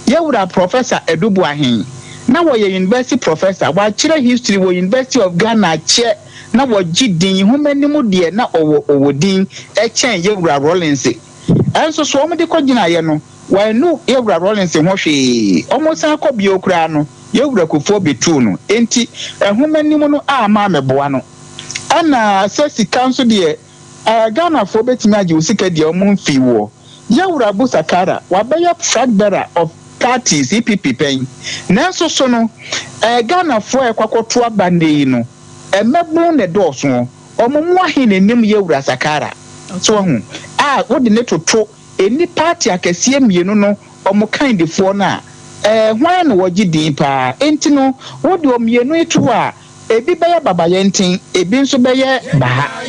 Yɛwura Professor Adu Boahen, na wɔyɛ university professor, wakyerɛ history wɔ University of Ghana kyɛ, na wɔgye din, nhomanim deɛ na ɔwɔ ɔwɔ din ɛkyɛn Yɛwura Rawlings. Nso so wɔde kɔgyinaeɛ no, wɔannu Yɛwura Rawlings ho hwee. Wɔsan kɔ bio koraa no, Yɛwura Kufuor bɛtuu no. Enti nhomanim no amma ammɛboa no. Ɛna sɛ sika nso deɛ, eh, Ghanafoɔ bɛtumi agye wo sika deɛ wɔn mfii woɔ. Yɛwura Abu Sakara, wabɛyɛ flag bearer of party CPP pɛn. Nanso so no, eh, Ghanafoɔ a ɛkɔ akɔto aba nnɛ yi no, mmabunu na ɛdɔɔsoɔ. Wɔn mu ahe na ɛnim Yɛwura Sakara? So wahu? A wode no toto nni party akɛseɛ mmienu no wɔn kandifoɔ no a, ɛɛ hwan na wɔgye din paa? Enti no, wode wɔn mmienu yi to hɔ a, ebi bɛyɛ babayɛnten, ebi nso bɛyɛ baha.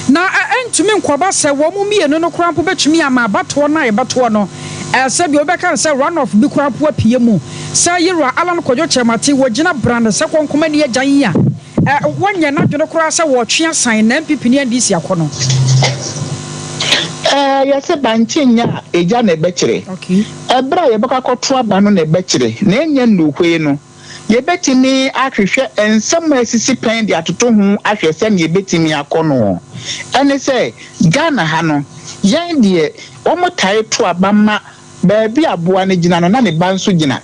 Na ɛntumi nkɔba sɛ wɔn mmienu no koraa mpo bɛtumi ama abatoɔ no a yɛbɛtoɔ no, sɛdeɛ obi bɛka no sɛ run-off bi koraa mpo apue mu. Sɛ Yerua Allan Kwadwo Kyerematen wɔgyina brane sɛ kɔnkɔmani agyan yi a, wɔnyɛ n'adwene koraa sɛ wɔretwe asan na NPP ne NDC akɔ no. Ɛɛ, yɛse bankye nyɛ a egya na ɛbɛkyerɛ. Ɛberɛ a yɛbɛkɔ akɔto aba no na ɛbɛkyerɛ, na ɛnyɛ nnuhwee no. Yɛbɛtumi ahwehwɛ nsɛm a asisi pɛn de atoto ho ahwɛ sɛdeɛ ɛbɛtumi akɔ no. Ɛne sɛ, Ghana ha no, yɛn deɛ wɔtae to aba ma baabi a aboa no gyina no na ne ba nso gyina.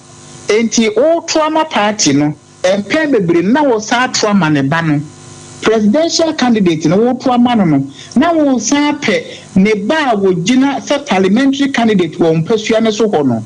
Enti woreto ama party no, mpɛn bebree no na woresan ato ama ne ba no. Presidential candidate no woreto ama no no, na woresan apɛ ne ba a ogyina sɛ parliamentary candidate wɔ wo mpasua no so hɔ no.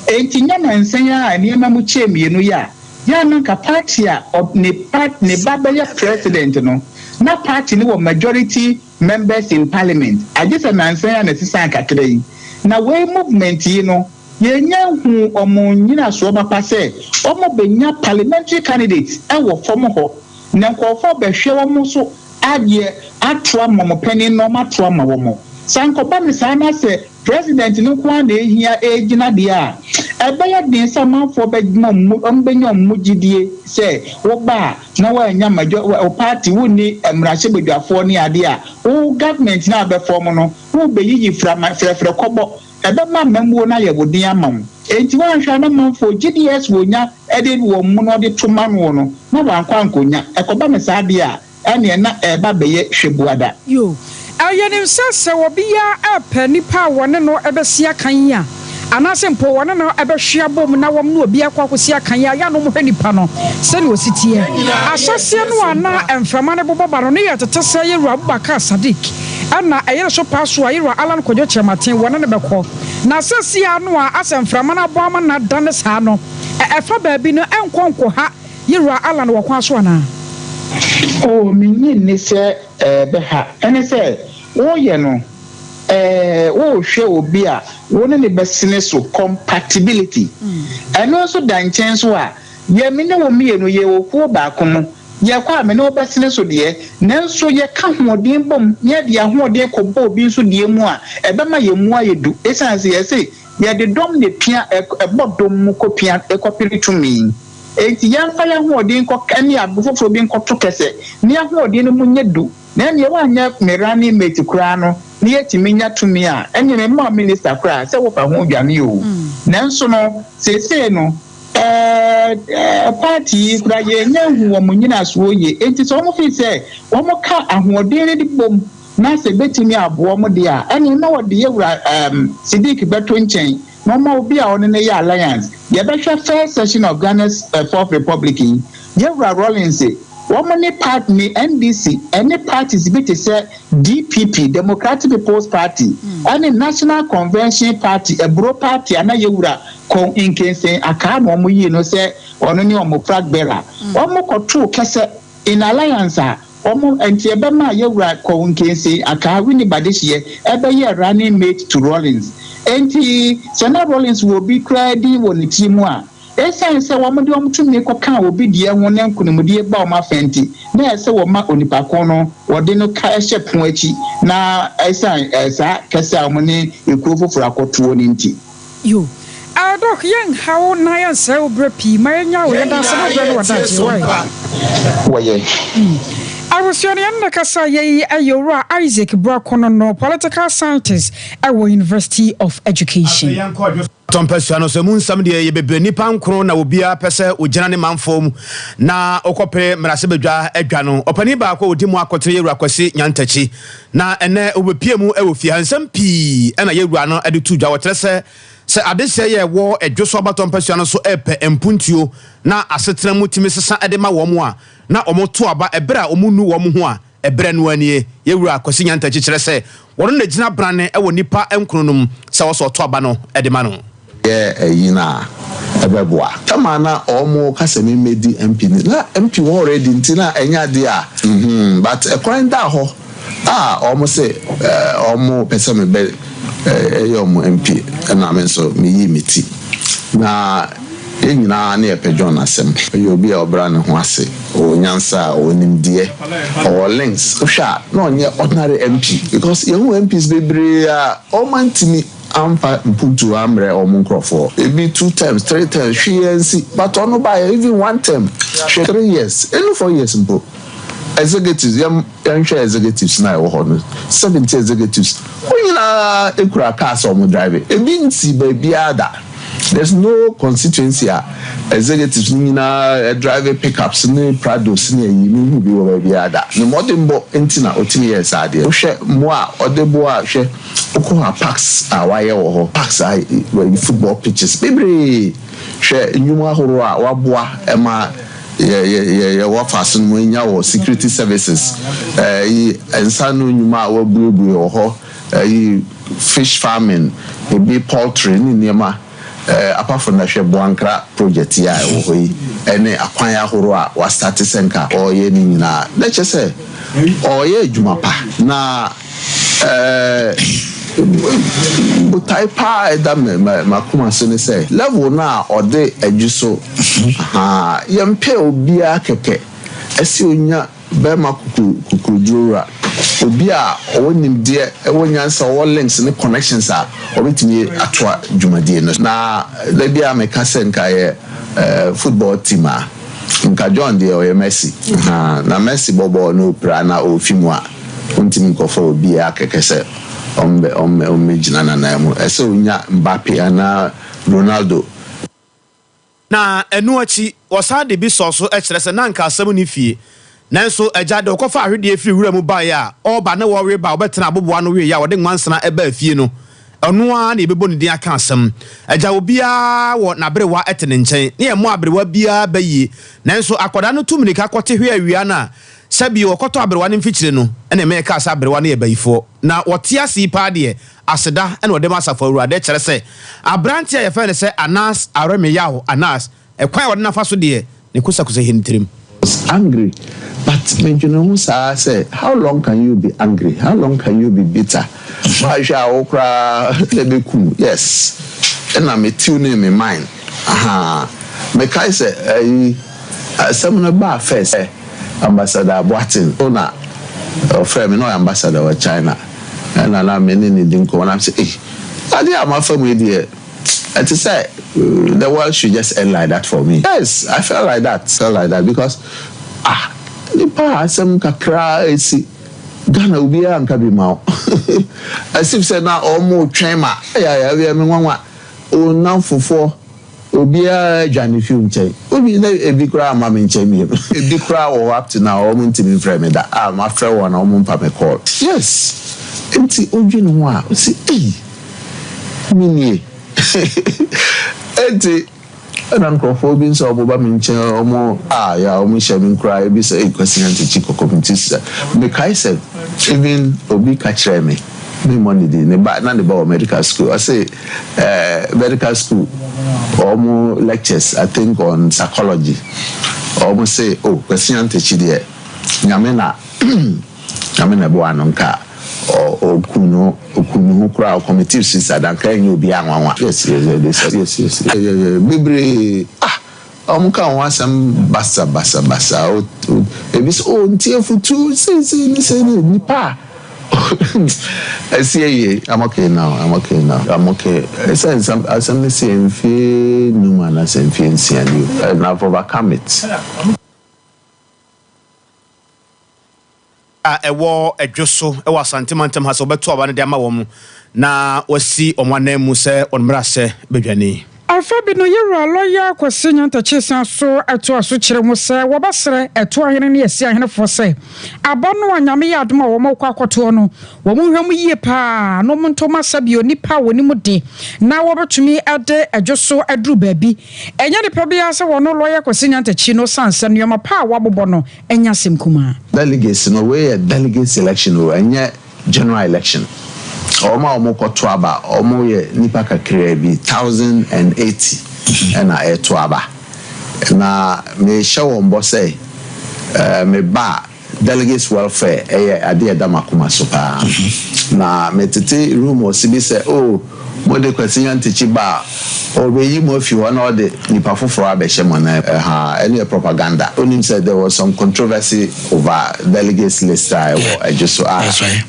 Enti nyɛ nnansa yi ara a nneɛma mu kyɛɛ mmienu yi a, yɛ a na anka party a ne ba ne ba bɛyɛ president no, na party no wɔ majority members in parliament, agye sɛ nnansa yi a na ɛsesaa kakra yi. Na wei movement yi no, yɛnnya nhuu wɔn nnyinasoɔ papa sɛ wɔbɛnya parliamentary candidates wɔ fam hɔ, na nkurɔfoɔ bɛhwɛ wɔn so ayɛ ato ama wɔn panin na wɔato ama wɔn. Sɛ ankɔba no saa na sɛ President no nko ara na ehia regyina deɛ a, ɛbɛyɛ den sɛ amanfoɔ bɛma wɔn mu, wɔbɛnya wɔn mu gyidie sɛ woba a na woannya major, wo party, wonni mmarahyɛbadwafoɔ ne adeɛ a, wo government no a wobɛfɔm no, worebɛyiyi frama, frɛfrɛ kɔbɔ. Ɛbɛma amammuo no ayɛ wo den ama wo. Enti woanhwɛ a na amanfoɔ gyidie a wɔnya de wɔn mu na wɔde to ma noɔ no, na wɔankɔ ankɔnya. Ɛkɔba no saa deɛ a, ɛneɛ na ɛreba abɛyɛ hwɛbuada. Yo. Yɛnim sɛ sɛ obiara repɛ nipa a wɔne no bɛsi akan a, anaasɛ mpo wɔne no bɛhwe abom na wɔn ne obi akɔ akɔsi akan a, ɛyɛ a na wɔhwɛ nipa no sɛnea ɔsi teɛ. Ahyɛaseɛ no a na mframa no bobɔ ba no, ne yɛ tete sɛ Yɛwura Abubakar Sadiq ɛna ɛyere so paa so a Yɛwura Allan Kwadwo Kyerematen wɔne no bɛkɔ. Na seesei ara no a asɛ mframa no abɔ ama no adane saa no, ɛfa baabi no ɛnkɔ nkɔha Yewura Allan wɔ kwan so anaa? Oh, minnye nni sɛ ɛbɛha. Ɛne sɛ, woreyɛ no, eh, worehwɛ obi a wo ne no bɛsene so, compatibility. Ɛno nso da nkyɛn nso a, yɛ me ne wo mmienu yɛwɔ kuo baako mu, yɛkɔ a me ne wo bɛsene so deɛ, nanso yɛka ahoɔden bom na yɛde yɛn ahoɔden kɔbɔ obi nso deɛ mu a, ɛbɛma yɛn mu ayɛ du. Esiane sɛ yɛse yɛde dɔm na epia, ɛbɔ dɔm mu kɔpia, kɔpere tumi. Enti yɛmfa yɛn ahoɔden nkɔ ne ade foforɔ bi nkɔto kɛsɛ na yɛn ahoɔden no mu nyɛ du, na ɛnneɛ woanyɛ me running mate koraa no na yɛtumi nya tumi a, ɛnneɛ memma wo minister koraa sɛ wofa ho dwane oo. Nanso no, seesei no, ɛɛ, party yi koraa yɛnnya nhu wɔn nnyinasoɔ yie, enti sɛ wɔn feel sɛ wɔka ahoɔden no de bom na sɛ ɛbɛtumi aboa wɔn deɛ a, ɛnneɛ na wɔde yɛwura ɛɛm Siddiq bɛto nkyɛn na ɔma obi a ɔne no yɛ alliance. Yɛbɛhwɛ first session of Ghana's fourth republic yi, Yɛwura Rawlings, wɔn ne part ne NDC ɛne parties bi te sɛ DPP, Democratic People's Party, ɛne National Convention Party, Aburo Party a na Yɛwura Kon Nkensen Akaa na wɔn yii no sɛ ɔno ne wɔn flag bearer. Wɔn kɔtoo kɛsɛ in alliance a. Wɔn nti ɛbɛmaa Yawura Kwawu Nkense Akaa Winnie Badehyeɛ ɛbɛyɛɛ running mate to Rawlings. Enti sɛ na Rawlings wɔ obi koraa din wɔ ne tiri mu a, esiane sɛ wɔde wɔn tumi kɔkaa obi deɛ ho na nkunimdie ba wɔn afa nti, na ɛsɛ sɛ wɔma onipa ko no wɔde no ka hyɛ pono akyi na esiane saa kɛsɛ a wɔne ekuo foforɔ akɔtoɔ no nti. Yo. Ah Doc yɛ nha wo na yɛ nsɛe wo berɛ pii ma yɛ nya wo yɛ da ase ne wo berɛ ne w'adagyeɛ wai. Wɔyɛ. Abusua no yɛne no kasa yɛ yi yɛ Owura Isaac Boakono no, Political Scientist wɔ University of Education. Afei yɛnkɔ Dwoso mpasua no so. Emu nsɛm deɛ ɛyɛ bebree. Nnipa nkron na obiara pɛ sɛ ogyina ne manfoɔ mu na ɔkɔpere mmarahyɛbadwa adwa no. Ɔpanin baako a ɔdi mu akotene yɛ Owura Kwasi Nyantakyi. Na ɛnnɛ wɔbɛpue mu wɔ fie ha. Nsɛm pii na yɛn wura no de to dwa. Wɔkyerɛ sɛ, sɛ adesɛe a ɛwɔ Dwo so abatɔ mpasua no so repɛ mpuntuo na asetena mu tumi sesa de ma wɔn a, na wɔto aba ɛberɛ a wɔnnu wɔn ho a, ɛberɛ no ara nie. Yɛn wura Kwasi Nyantakyi kyerɛ sɛ, wɔno na ɛgyina brane wɔ nnipa nkron no mu sɛ wɔsɛ ɔto aba no de ma no. Yɛ ɛyi no a ɛbɛboa. Tam a na ɔmo ka sɛ me mmɛdi MP no na MP wɔ hɔ already nti na ɛnyɛ adeɛ a mm but ɛkwan da hɔ a ɔmo se ɔmo pɛ sɛ me bɛ yɛ ɔmo MP ɛna me nso me yii me ti na yɛn nyinaa ne yɛpɛ John asɛm. Ɔyɛ obi a ɔbra ne ho ase, ɔwɔ nyansa, ɔwɔ nimdeɛ, ɔwɔ links, wohwɛ a na ɔnyɛ ordinary MP because yɛhu MPs bebree a ɔmo antumi amfa mpuntuo ammrɛ wɔn nkorɔfoɔ, ebi two terms, three terms, hwee ansi, but ɔno baeɛ even one term, hwɛ 3 years, ɛnnu 4 years mpo, executives, yɛn yɛnhwɛ executives no a ɛwɔ hɔ no, 70 executives, wɔn nyinaa kura cars a wɔn drive, ebi nsi baabiara da, there's no constituency a executives no nyinaa drive pickups ne Prados ne ayi, menhu bi wɔ baabiara da, ne mmɔdenbɔ nti na ɔtumi yɛɛ saa adeɛ, wohwɛ mmoa a ɔde boa, hwɛ. Wokɔ hɔ a parks a wɔayɛ wɔ hɔ, parks a wɔayi football pitches bebree. Hwɛ nnwuma ahorow a wɔaboa ma yɛ yɛ yɛ yɛwɔ afaase no mu anya wɔ security services, ɛyi nsa ano nnwuma a wɔabuebue wɔ hɔ, ɛyi fish farming, ebi poultry ne nneɛma. Apart from that hwɛ Boankra project yi a ɛwɔ hɔ yi ɛne akwan ahorow a wɔastate sɛ nka ɔreyɛ ne nyinaa na kyerɛ sɛ ɔreyɛ adwuma pa na Botae paa a ɛda m'akoma so ne sɛ level no a ɔde adwi so ahaa yɛmpɛ obiara kɛkɛ ɛsɛ onya bɛrima kokoroduro wura obi a ɔwɔ nimdeɛ ɛwɔ nyansa ɔwɔ links ne connections a ɔbɛtumi atoa dwumadie no na da bi a meka sɛ nka yɛ football team a nka John deɛ ɔyɛ Messi ahaa na Messi bɔ bɔɔl na ɔpira na ɔrefi mu a Ontumi nkɔfa obiara kɛkɛ sɛ ɔmmɛ ɔmmɛ ɔmmɛgyina n'anan mu. Ɛsɛ sɛ onya Mbappe anaa Ronaldo. Na ɛno akyi, wɔsan de bi sɔɔ so kyerɛ sɛ na anka asɛm nni fie. Nanso agya de, ɔkɔfaa ahwedeɛ firii wura mu baeɛ a, ɔreba na wɔreba a ɔbɛtena aboboa ano wieeɛ a ɔde nwansena baa fie no, ɔno ara na yɛbɛbɔ ne din aka asɛm. Agya, obiara wɔ n'aberewa te ne nkyɛn, ne yɛmmɔ aberewa biara ba yie. Nanso akwadaa no tu mmirika kɔte hwe awia no a, Sɛ bio, wɔkɔtɔ aberewa no mfikyire no, ɛna ɛma yɛkaa sɛ aberewa no yɛ bayifoɔ. Na wɔte ase yi paa deɛ, aseda na wɔde ma Asafo Awurade, kyerɛ sɛ, aberanteɛ a yɛfrɛ no sɛ Anas Aremeyaw Anas, ɛkwan a wɔde no afa so deɛ, ne kosakosa hɛ ne tirim. Was angry but me dwene ho saa sɛ how long can you be angry how long can you be bitter woanhwɛ a wo koraa na ɛbɛku wo yes ɛna me tune me mind ahaa mekae sɛ ayi Asɛm no baa first sɛ Ambassador Boateng na ɔfrɛɛ me, na ɔyɛ ambassador wɔ China, ɛna na me ne no di nkɔmmɔ na me sɛ ei, adeɛ a mafa mu yi deɛ ɛte sɛ the world should just end like that for me. Yes, I felt like that, felt like that because ah, nipa a asɛm kakra esi Ghana obiara nka bi ma wo as if sɛ na wɔn retwɛn ma ɛyɛ ɛyɛ me nwanwa, wo nnamfofoɔ. Obiara dwane fi wo nkyɛn. Obi na ebi koraa amma me nkyɛn bio. Ebi koraa wɔ hɔ up to now wɔn ntumi mfrɛ me da a mafrɛ wɔn a wɔn mfa me call. Yes nti wodwene ho a wose ei me nie nti ɛna nkurɔfoɔ bi nso a wɔba me nkyɛn wɔn a yɛ a wɔn hyɛ me nkuran ebi sɛ ei Kwasi Nyantakyi kɔkɔ me ti sɛ mekae sɛ even obi ka kyerɛɛ me. Me mmɔ ne din, ne ba, na ne ba wɔ medical school. Ɔse eh, medical school, wɔn lectures, I think on psychology. Wɔn se, oh, Kwasi Antakyi deɛ, Nyame na Nyame na ɛboa no nka ɔku no ɔku ne ho koraa ɔcommitted suicide anka ɛnyɛ obiara nwanwa. Yes yes yes yes yes yes bebree ah Wɔn ka ho asɛm basa basa basa o ebi sɛ o nti afutuo sei sei ne sei ne nipa a ɛsi awie I'm okay now I'm okay now I'm okay ɛsɛ nsɛm asɛm no si mfie num anaasɛ mfie nsia ni o and I've overcome it. A ɛwɔ Dwo so wɔ Asante mantam ha sɛ wɔbɛto aba no de ama wɔn na wɔasi wɔn ananmu sɛ wɔn mmarahyɛ badwani. Afe bi no, Yewura Lɔya Kwasi Nyantakyi san so toa so kyerɛ mu sɛ wɔbɛsrɛ Ɛtoahene ne Asiahenefoɔ sɛ aba no a Nyame yɛ adom a wɔn rekɔ akɔtoɔ no, wɔn nhwɛ mu yie paa na wɔn ntɔ mu asa bio nnipa a wɔnim de na wɔbɛtumi de Dwo so aduru baabi. Ɛnyɛ nipa biara sɛ wɔno Lɔya Kwasi Nyantakyi no sane sɛ nnoɔma pa a wɔabobɔ no Ɛnyɛ asɛm kumaa. Delegates no, wei yɛ delegate selection o, ɛnyɛ general election. Wɔn a wɔkɔto aba, wɔyɛ nnipa kakraa bi, 1,080 na ɛreto aba. Na mehyɛ wɔn bɔ sɛ, meba a, delegates welfare yɛ adeɛ a ɛda m'akoma so paa. Na metete rumours bi sɛ, oh, Mode Kwasi Nyantakyi ba a, ɔbɛyi mo afi hɔ na ɔde nipa foforɔ abɛhyɛ mo anan. Ahaa, ɛno yɛ propaganda. Wonim sɛ there was some controversy over delegates list a ɛwɔ Adwo so a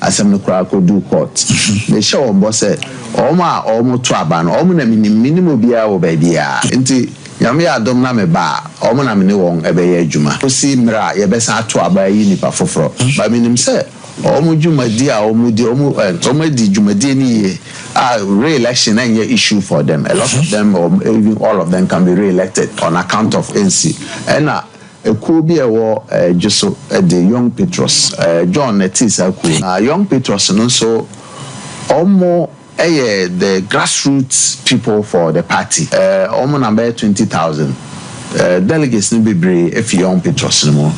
asɛm no koraa kɔduu court. Mehyɛ wɔn bɔ sɛ wɔn a wɔto aba no, wɔn na menim. Mennim obiara wɔ baabiara. Nti Nyame yɛ adom na meba a, wɔn na me ne wɔn bɛyɛ adwuma kɔsi mmerɛ a yɛbɛsan ato aba ayi nipa foforɔ. But menim sɛ Wɔn dwumadi a wɔn di, wɔn wɔn adi dwumadie no yie a re-election ɛnyɛ issue for them. A lot of them or even all of them can be re-elected on account of NC. Ɛna ekuo bi a ɛwɔ Dwoso de Young Patriots, John na ɛtee saa kuo no. Na Young Patriots no nso wɔn yɛ the grassroots people for the party. Wɔn nam bɛyɛ 20,000 delegates no bebree fi Young Patriots no mu.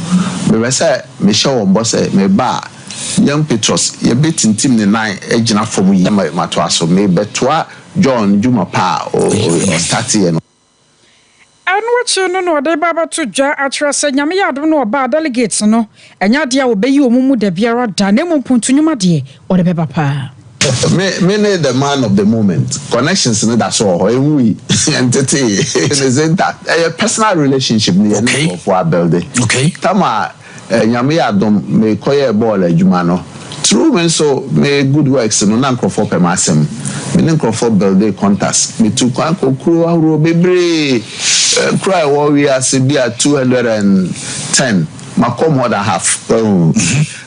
Mepɛ sɛ mehyɛ wɔn bɔ sɛ meba a, Young Patriots yɛbɛtintim ne nan agyina fam yie ama matoa so. Mebɛtoa John dwuma pa a ɔstarteeɛ no. Ɛno akyi no na ɔde reba abɛto dwa akyerɛ sɛ Nyame yɛ adom na ɔba a, delegates no, ɛnyɛ adeɛ a wɔbɛyi wɔn mu dabiara da, na mmom mpontu nnwuma deɛ, wɔde bɛba paa. Me me ne the man of the moment connections no da so wɔ hɔ, ɛnwui, ɛntetee, it is intact. Ɛyɛ personal relationship no yɛne nkurɔfoɔ abuilde. Tam a Nyame yɛ adom me kɔ yɛɛ bɔɔl adwuma no through me nso me good works no na nkorɔfoɔ pɛ m'asɛm. Me ne nkorɔfoɔ buildee contacts. Me tu kwan kɔ kuro ahoroɔ bebree, kuro a ɛwɔ wiase bi a 210 makɔ more than half wahu.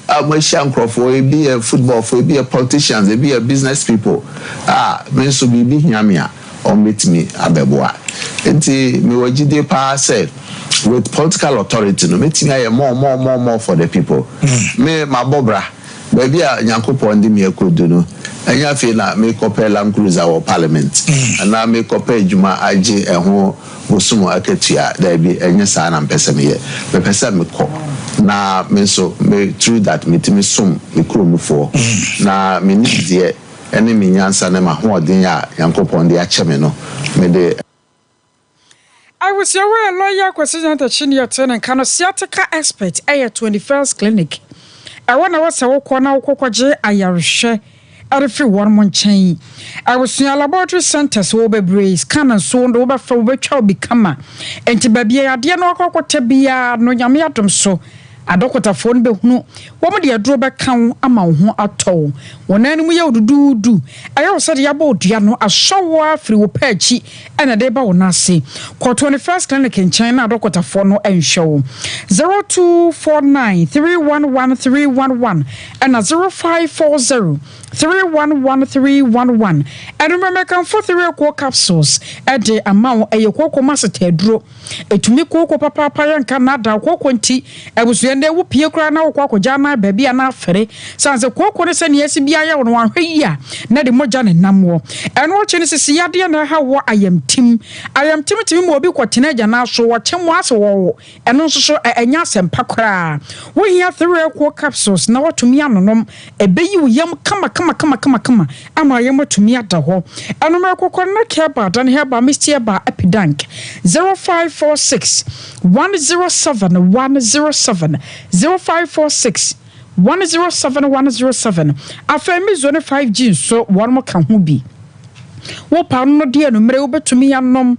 A mahyia nkorɔfoɔ ebi yɛ football foɔ, ebi yɛ politicians, ebi yɛ business people a me nso biribi hia me a wɔbɛtumi abɛboa. Nti mewɔ gyidie paa sɛ with political authority no mɛtumi ayɛ more more more more for the people. Me mabɔ bra, baabi a Nyankopɔn de me akɔdu no, ɛnyɛ afei na merekɔpɛ Land Cruiser wɔ parliament anaa merekɔpɛ adwuma agye ɛho bosom akatua, daabi ɛnyɛ saa na mepɛ sɛ meyɛ. Mepɛ sɛ mekɔ na me nso me through that metumi som me kuromfoɔ na me nimdeɛ ne me nyansa ne m'ahoɔden a Nyankopɔn de akyɛ me no, mede. Abusua wei lawyer Kwasi Nyantakyi ne yɛtee ne nka no sciatica expert ɛyɛ 21st clinic ɛhɔ na ɛwɔ sɛ wokɔ na wokɔ kɔgye ayarehwɛ ɛde firi wɔn mo nkyɛn abusua laboratory centers wɔ bebree scan nso de wobɛfa wobɛtwa obi kama nti baabi a yadeɛ no akɔ akɔtɛ biara no Nyame adom so Adɔkotafoɔ no bɛhunu, wɔde aduro bɛka wo ama wo ho atɔ wo. Wo nan no mu yɛ wo duduudu, ɛyɛ wo sɛ deɛ abɔ wo dua no asɔ wo ara firi wo pɛ akyi na ɛde reba wo nan ase. Kɔ 21st Clinic nkyɛn na adɔkotafoɔ no nhwɛ wo. 0249 311 311 ɛna 0540 311 311. Ɛno mmerɛ mɛkamfo Threacoal Capsules de ama wo, ɛyɛ kooko mu asetɛaduro. Ɛtumi kooko papaapa yɛ nka nnaadaa kooko nti abusua nnɛ wo pie koraa na wokɔ akɔgya anan baabi a na afɛre sane sɛ kooko no sɛnea ɛsi biara yɛ wo no wanhwɛ yie a na de mogya ne nam wɔ ɛno akyi no sisi yadeɛ na ɛha wɔ ayamtim ayamtim tumi ma obi kɔtena agyanaa so wɔkyem wɔ ase wɔwo ɛno nso so ɛnyɛ asɛmpa koraa wohia three kooko capsules na watumi anonom ɛbɛyi wo yam kama kama. kama kama kama kama ama yɛn atumi ada hɔ. Ɛno mɛkɔkɔ na Herbal Dan Herbal Misty Herbal Epidank 0546 107 107 0546 107 107. Afei Mizo ne 5G nso wɔn ka ho bi. Wopa no deɛ no mmerɛ wobɛtumi anom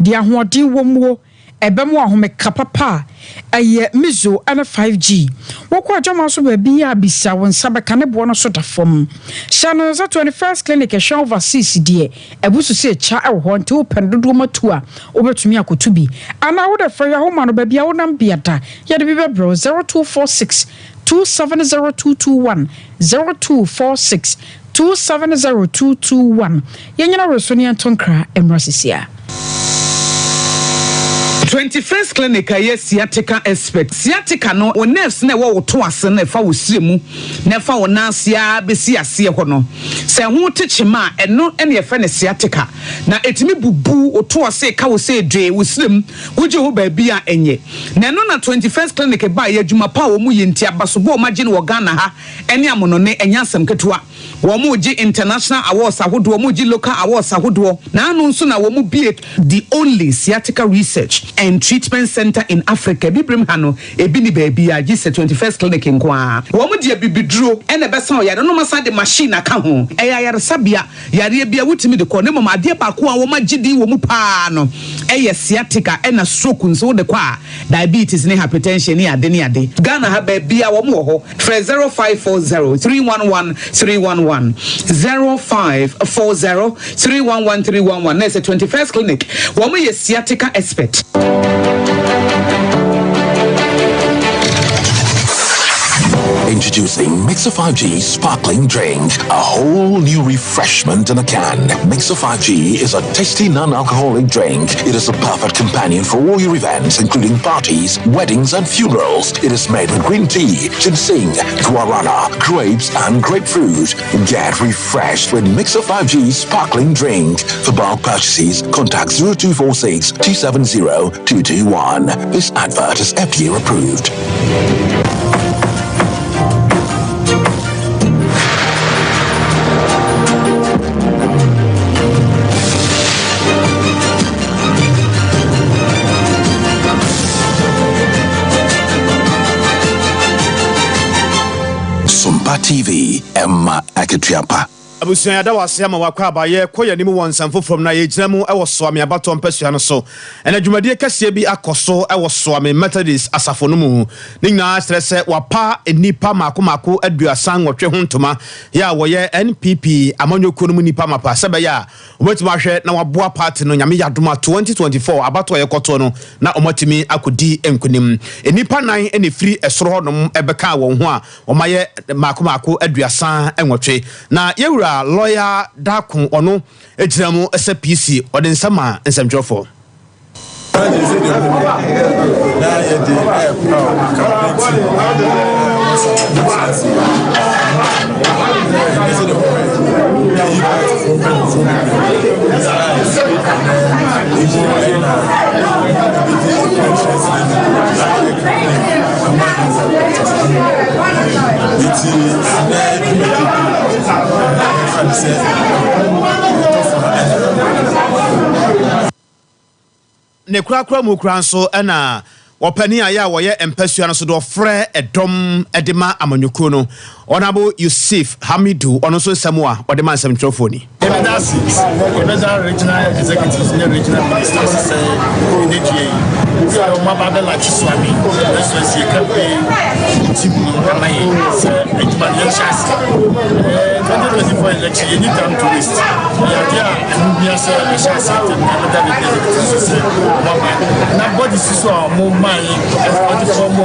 deɛ ahoɔden wɔ muo ɛbɛmo ahomeka papa a ɛyɛ Mizo ne 5G. Wokɔ adwama so baabi a bisa wo nsa bɛka ne boɔ no so da fam. Hyɛ no nsa 21st Clinic ɛhwɛ overseas deɛ ɛbu so sɛ ɛkya ɛwɔ hɔ, nti wopɛ no dodoɔ matu a wobɛtumi akoto bi anaa wode frɛ yɛ ahoma no baabi a wonam biada yɛde bi bɛbrɛ 0246 270221, 0246 270221. Yɛnyina were so ne yɛnto nkra mmra sisia. 21st Clinic a ɛyɛ sciatica expert. Sciatica no, wo nerves na ɛwɔ wo to ase no, ɛfa wo sire mu na ɛfa wo nan ase a bɛsi aseɛ hɔ no, sɛ ɛho te kyema a, ɛno ɛna yɛfrɛ no sciatica. Na ɛtumi bubu wo to ase ka wo sɛ dwee wo sire mu wogye ho baabi a ɛnyɛ. Na ɛno na 21st Clinic ba yɛ adwuma pa a wɔn yɛ nti abasobɔ a wɔn agye no wɔ Ghana ha ɛne amonɔne ɛnyɛ asɛm ketewa. Wɔn gye international awards ahodoɔ, wɔn gye local awards ahodoɔ. Na ano nso na wɔn bie the only sciatica research and treatment center in Africa. Bibirem ha no ebi ni baabi a gye sɛ 21st Clinic nko ara. Wɔn deɛ bibiduro ɛna ɛbɛsa ɔyare no, masa de machine aka ho. Ɛyɛ ayaresabea yareɛ bi a wotumi de kɔ ne mom. Adeɛ baako a wɔn agye din wɔ mu paa no ɛyɛ sciatica ɛna stroke nso wode kɔ a, diabetes ne hypertension ne ade ne ade. Ghana ha baabi a wɔn wɔ hɔ, frɛ 0540 311 311, 0540 311 311. Na ɛsɛ 21st Clinic, wɔn yɛ sciatica expert. Introducing Mixer 5G Sparkling Drink, a whole new refreshment in a can. Mixer 5G is a tasty non-alcoholic drink. It is a perfect companion for all your events, including parties, weddings, and funerals. It is made with green tea, ginseng, guarana, grapes, and grapefruit. Get refreshed with Mixer 5G Sparkling Drink. For bulk purchases, contact 0246 270 221. This advert is FDA approved. Sompa TV, Emma Akatriapa. Abusua, yɛda wase ama wakɔ aba. Yɛkɔ yɛn anim wɔ nsɛm foforɔ mu na yɛgyina mu wɔ Soame abatoɔ mpasua no so. Ɛna dwumadie kɛseɛ bi akɔ so wɔ Soame Methodist asafo no mu. Ne nyinaa kyerɛ sɛ wapa nnipa mako mako 38 ho ntoma yɛ a wɔyɛ NPP amanyɔkuo no mu nnipa mapa sɛ bɛyɛ a wɔbɛtumi ahwɛ na waboa party no, Nyame yɛ adom a, 2024 abatoɔ a yɛkɔtoɔ no na wɔatumi akɔdi nkonim. Nnipa nan na ɛfiri ɛsoro hɔnom ɛbɛka wɔn ho a wɔayɛ mako mako 38. Na yɛwura lɔya Daako, ɔno gyina mu sɛ PC, ɔde nsɛm a nsɛmtwerɛfoɔ. Na yɛde ɛɛpaw campaign team ɛnɛ sɛ deɛ wɔhwɛ yɛyi partyfoɔ mpanimfoɔ bebree ɛgyina ɛna ɛbɛdi conference n'anim ayɛ campaign ama nti na dwumadi bi ɛfa ne sɛ ɛtɔfa ɛna Ne korakora mu kora nso ɛna wɔpanin a yɛ a wɔyɛ mpasua no so de ɔfrɛ ɛdɔm de ma amanyɔkuo no, Honourable Yusuf Hamidu, ɔno nso nsɛm a ɔde ma nsɛmtwerɛfoɔ ni. Yɛbɛda ase, yɛbɛda regional executives ne regional ministers sɛ ɛnɛ dua yi sɛ ɔmo aba abɛlaunch Suame constituency campaign team no ama yɛn sɛ adwuma no yɛnhyɛ ase. 2024 election, yɛnni time to waste. Ɛyɛ adeɛ a ɛho hia sɛ yɛhyɛ ase ntɛm, na yɛbɛda regional executives so sɛ ɔmo aba na body si so a ɔmo maa yɛn ɔde fɔm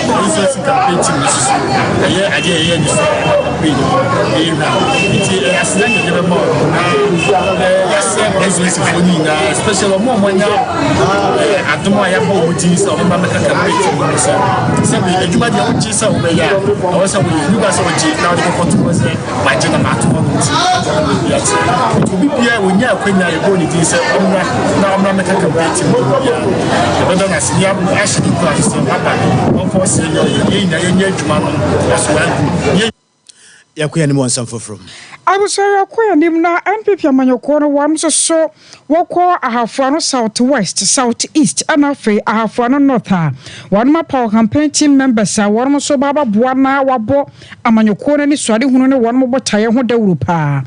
constituency campaign team no soso. Ɛyɛ adeɛ a ɛyɛ ani so campaign no ɛyɛ hwa, nti ɛyɛ aseda na yɛde bɛma ɔmo na yɛasɛ constituencyfoɔ no nyinaa, especially ɔmo a ɔmo anya adom a yɛabɔ ɔmo din sɛ ɔmo ba bɛka campaign team no sɛ sɛbi adwuma deɛ wogye sɛ wobɛyɛ a, ɛwɔ sɛ woyɛ nipa sɛ wogye na wode kɔkɔto hɔ sɛ magye na mato hɔ no, nti baabi ate. Nti obi biara wɔnya akwanya a yɛbɔɔ ne din sɛ ɔmmra na ɔmmra mɛka campaign team no biara, yɛbɛda no ase ne ahyɛ ne kura so sɛ waba ɔmfa ɔsɛ nyɛ ɔyɛ yɛn nyinaa yɛnyɛ adwuma no aso agu. Yɛnkɔ yɛn anim wɔ nsɛm foforɔ mu. Abusua yɛkɔ yɛn anim na NPP amanyɔkuo no wɔn nso so wɔkɔ Ahafo Ano South West, South East ɛna afei Ahafo Ano North a wɔn apaw campaign team members a wɔn nso ba abɛboa na wɔabɔ amanyɔkuo no anisoadehunu ne wɔn botaeɛ ho dawuro paa.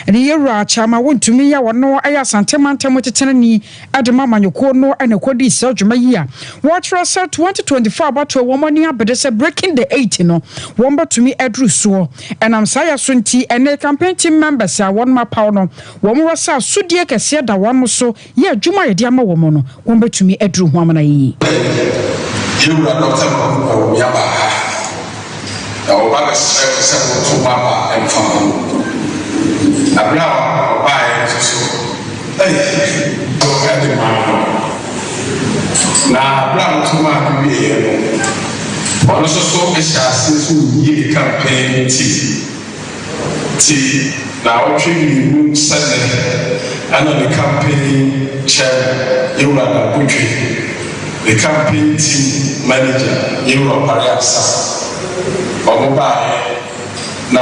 Ne yɛwura Kyama Wontumi yi a ɔno yɛ Asante mantam titenani de ma amanyɔkuo no na ɛkɔdii saa dwuma yi a wɔkyerɛ sɛ 2024 abatoɔ wɔn ani abere sɛ breaking the eight no wɔn bɛtumi aduru soɔ. Ɛnam saa yɛ so nti ɛnɛ campaign team members a wɔn apaw no wɔn wɔ sɛ asodie kɛseɛ da wɔn so yɛ adwuma a yɛde ama wɔn no wɔn bɛtumi aduru ho amena yie. Yɛwura Dɔkta Kwaku Bawumia baa ha na ɔba bɛsrɛɛ mo sɛ monto mo aba mfa ma no. Na berɛ a ɔbaeɛ nso so, ei, de maa no. Na berɛ a moto maa no wieeɛ no, ɔno nso so hyɛɛ aseɛ sɛ ɔreyi ne campaign team. Nti naawɔtwe mmienu sɛ nnɛ ɛna ne campaign chairman Yewura Dankotwe, ne campaign team manager Yewura Opare Ansah, wɔn baeɛ na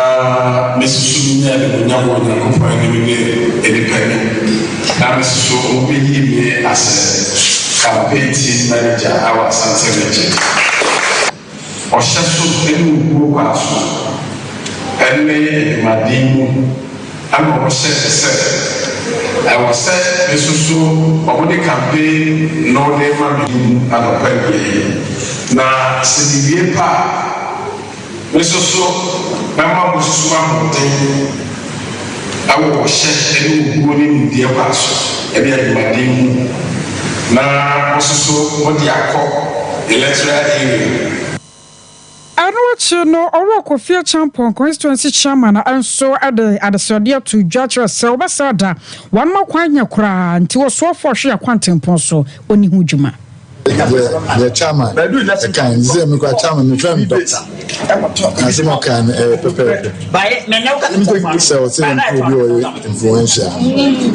me nso so menyaa animuonyam wɔ Onyankopɔn anim ne nnipa anim na me nso so wɔbɛyii me asɛ campaign team manager wɔ Asante Region. Ɔhyɛ so ne obuo kwan so ne adwumaden mu na wɔhyɛɛ me sɛ ɛwɔ sɛ me nso so wɔde campaign no de ma me mu anɔpa awia yi, na sɛ mewie pɛ a, me nso so mɛma mo nso so ahoɔden wɔ ɔhyɛ ne obuo ne nimdeɛ kwan so ne adwumaden mu na mo nso so mode akɔ electoral area. Ɛno akyi no, Owura Kofi Acheampong, Constituency Chairman nso de adesrɛdeɛ too dwa kyerɛ sɛ wɔbɛsan ada wɔn akwan nyɛ koraa nti ɔsoafoɔ a ɔhwɛ yɛn akwantempɔn so ɔnni ho dwuma. Deɛ chairman ɛka no sɛ mekura chairman mefrɛ no doctor na asɛm ɔka no ɛyɛ pɛpɛɛpɛ sɛ ɔsɛ yɛn kuro bi ɔyɛ influential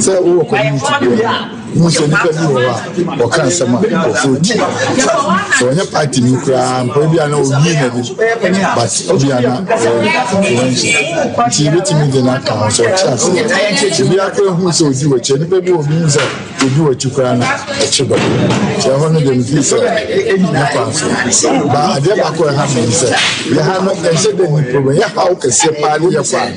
sɛ wowɔ community bi a wohu sɛ nnipa bi wɔ hɔ a wɔka nsɛm a nkurɔfoɔ tie sɛ ɔnyɛ party ni koraa mpo bi a na ɔwie n'anim but bi a na ɔyɛ influential nti yɛbɛtumi de no aka ho sɛ ɔte ase obi akora hu sɛ ɔdi w'akyi nnipa bi wɔ bi hu sɛ Odu w'akyi koraa na ɛkye dɔ. Nti ɛhɔ no deɛ mefii sɛ ne kwan so. Ba adeɛ baako a ɛha me ne sɛ, yɛ ha no ɛnhyɛ da nni problem. Yɛ haw kɛseɛ paa ne yɛ kwan.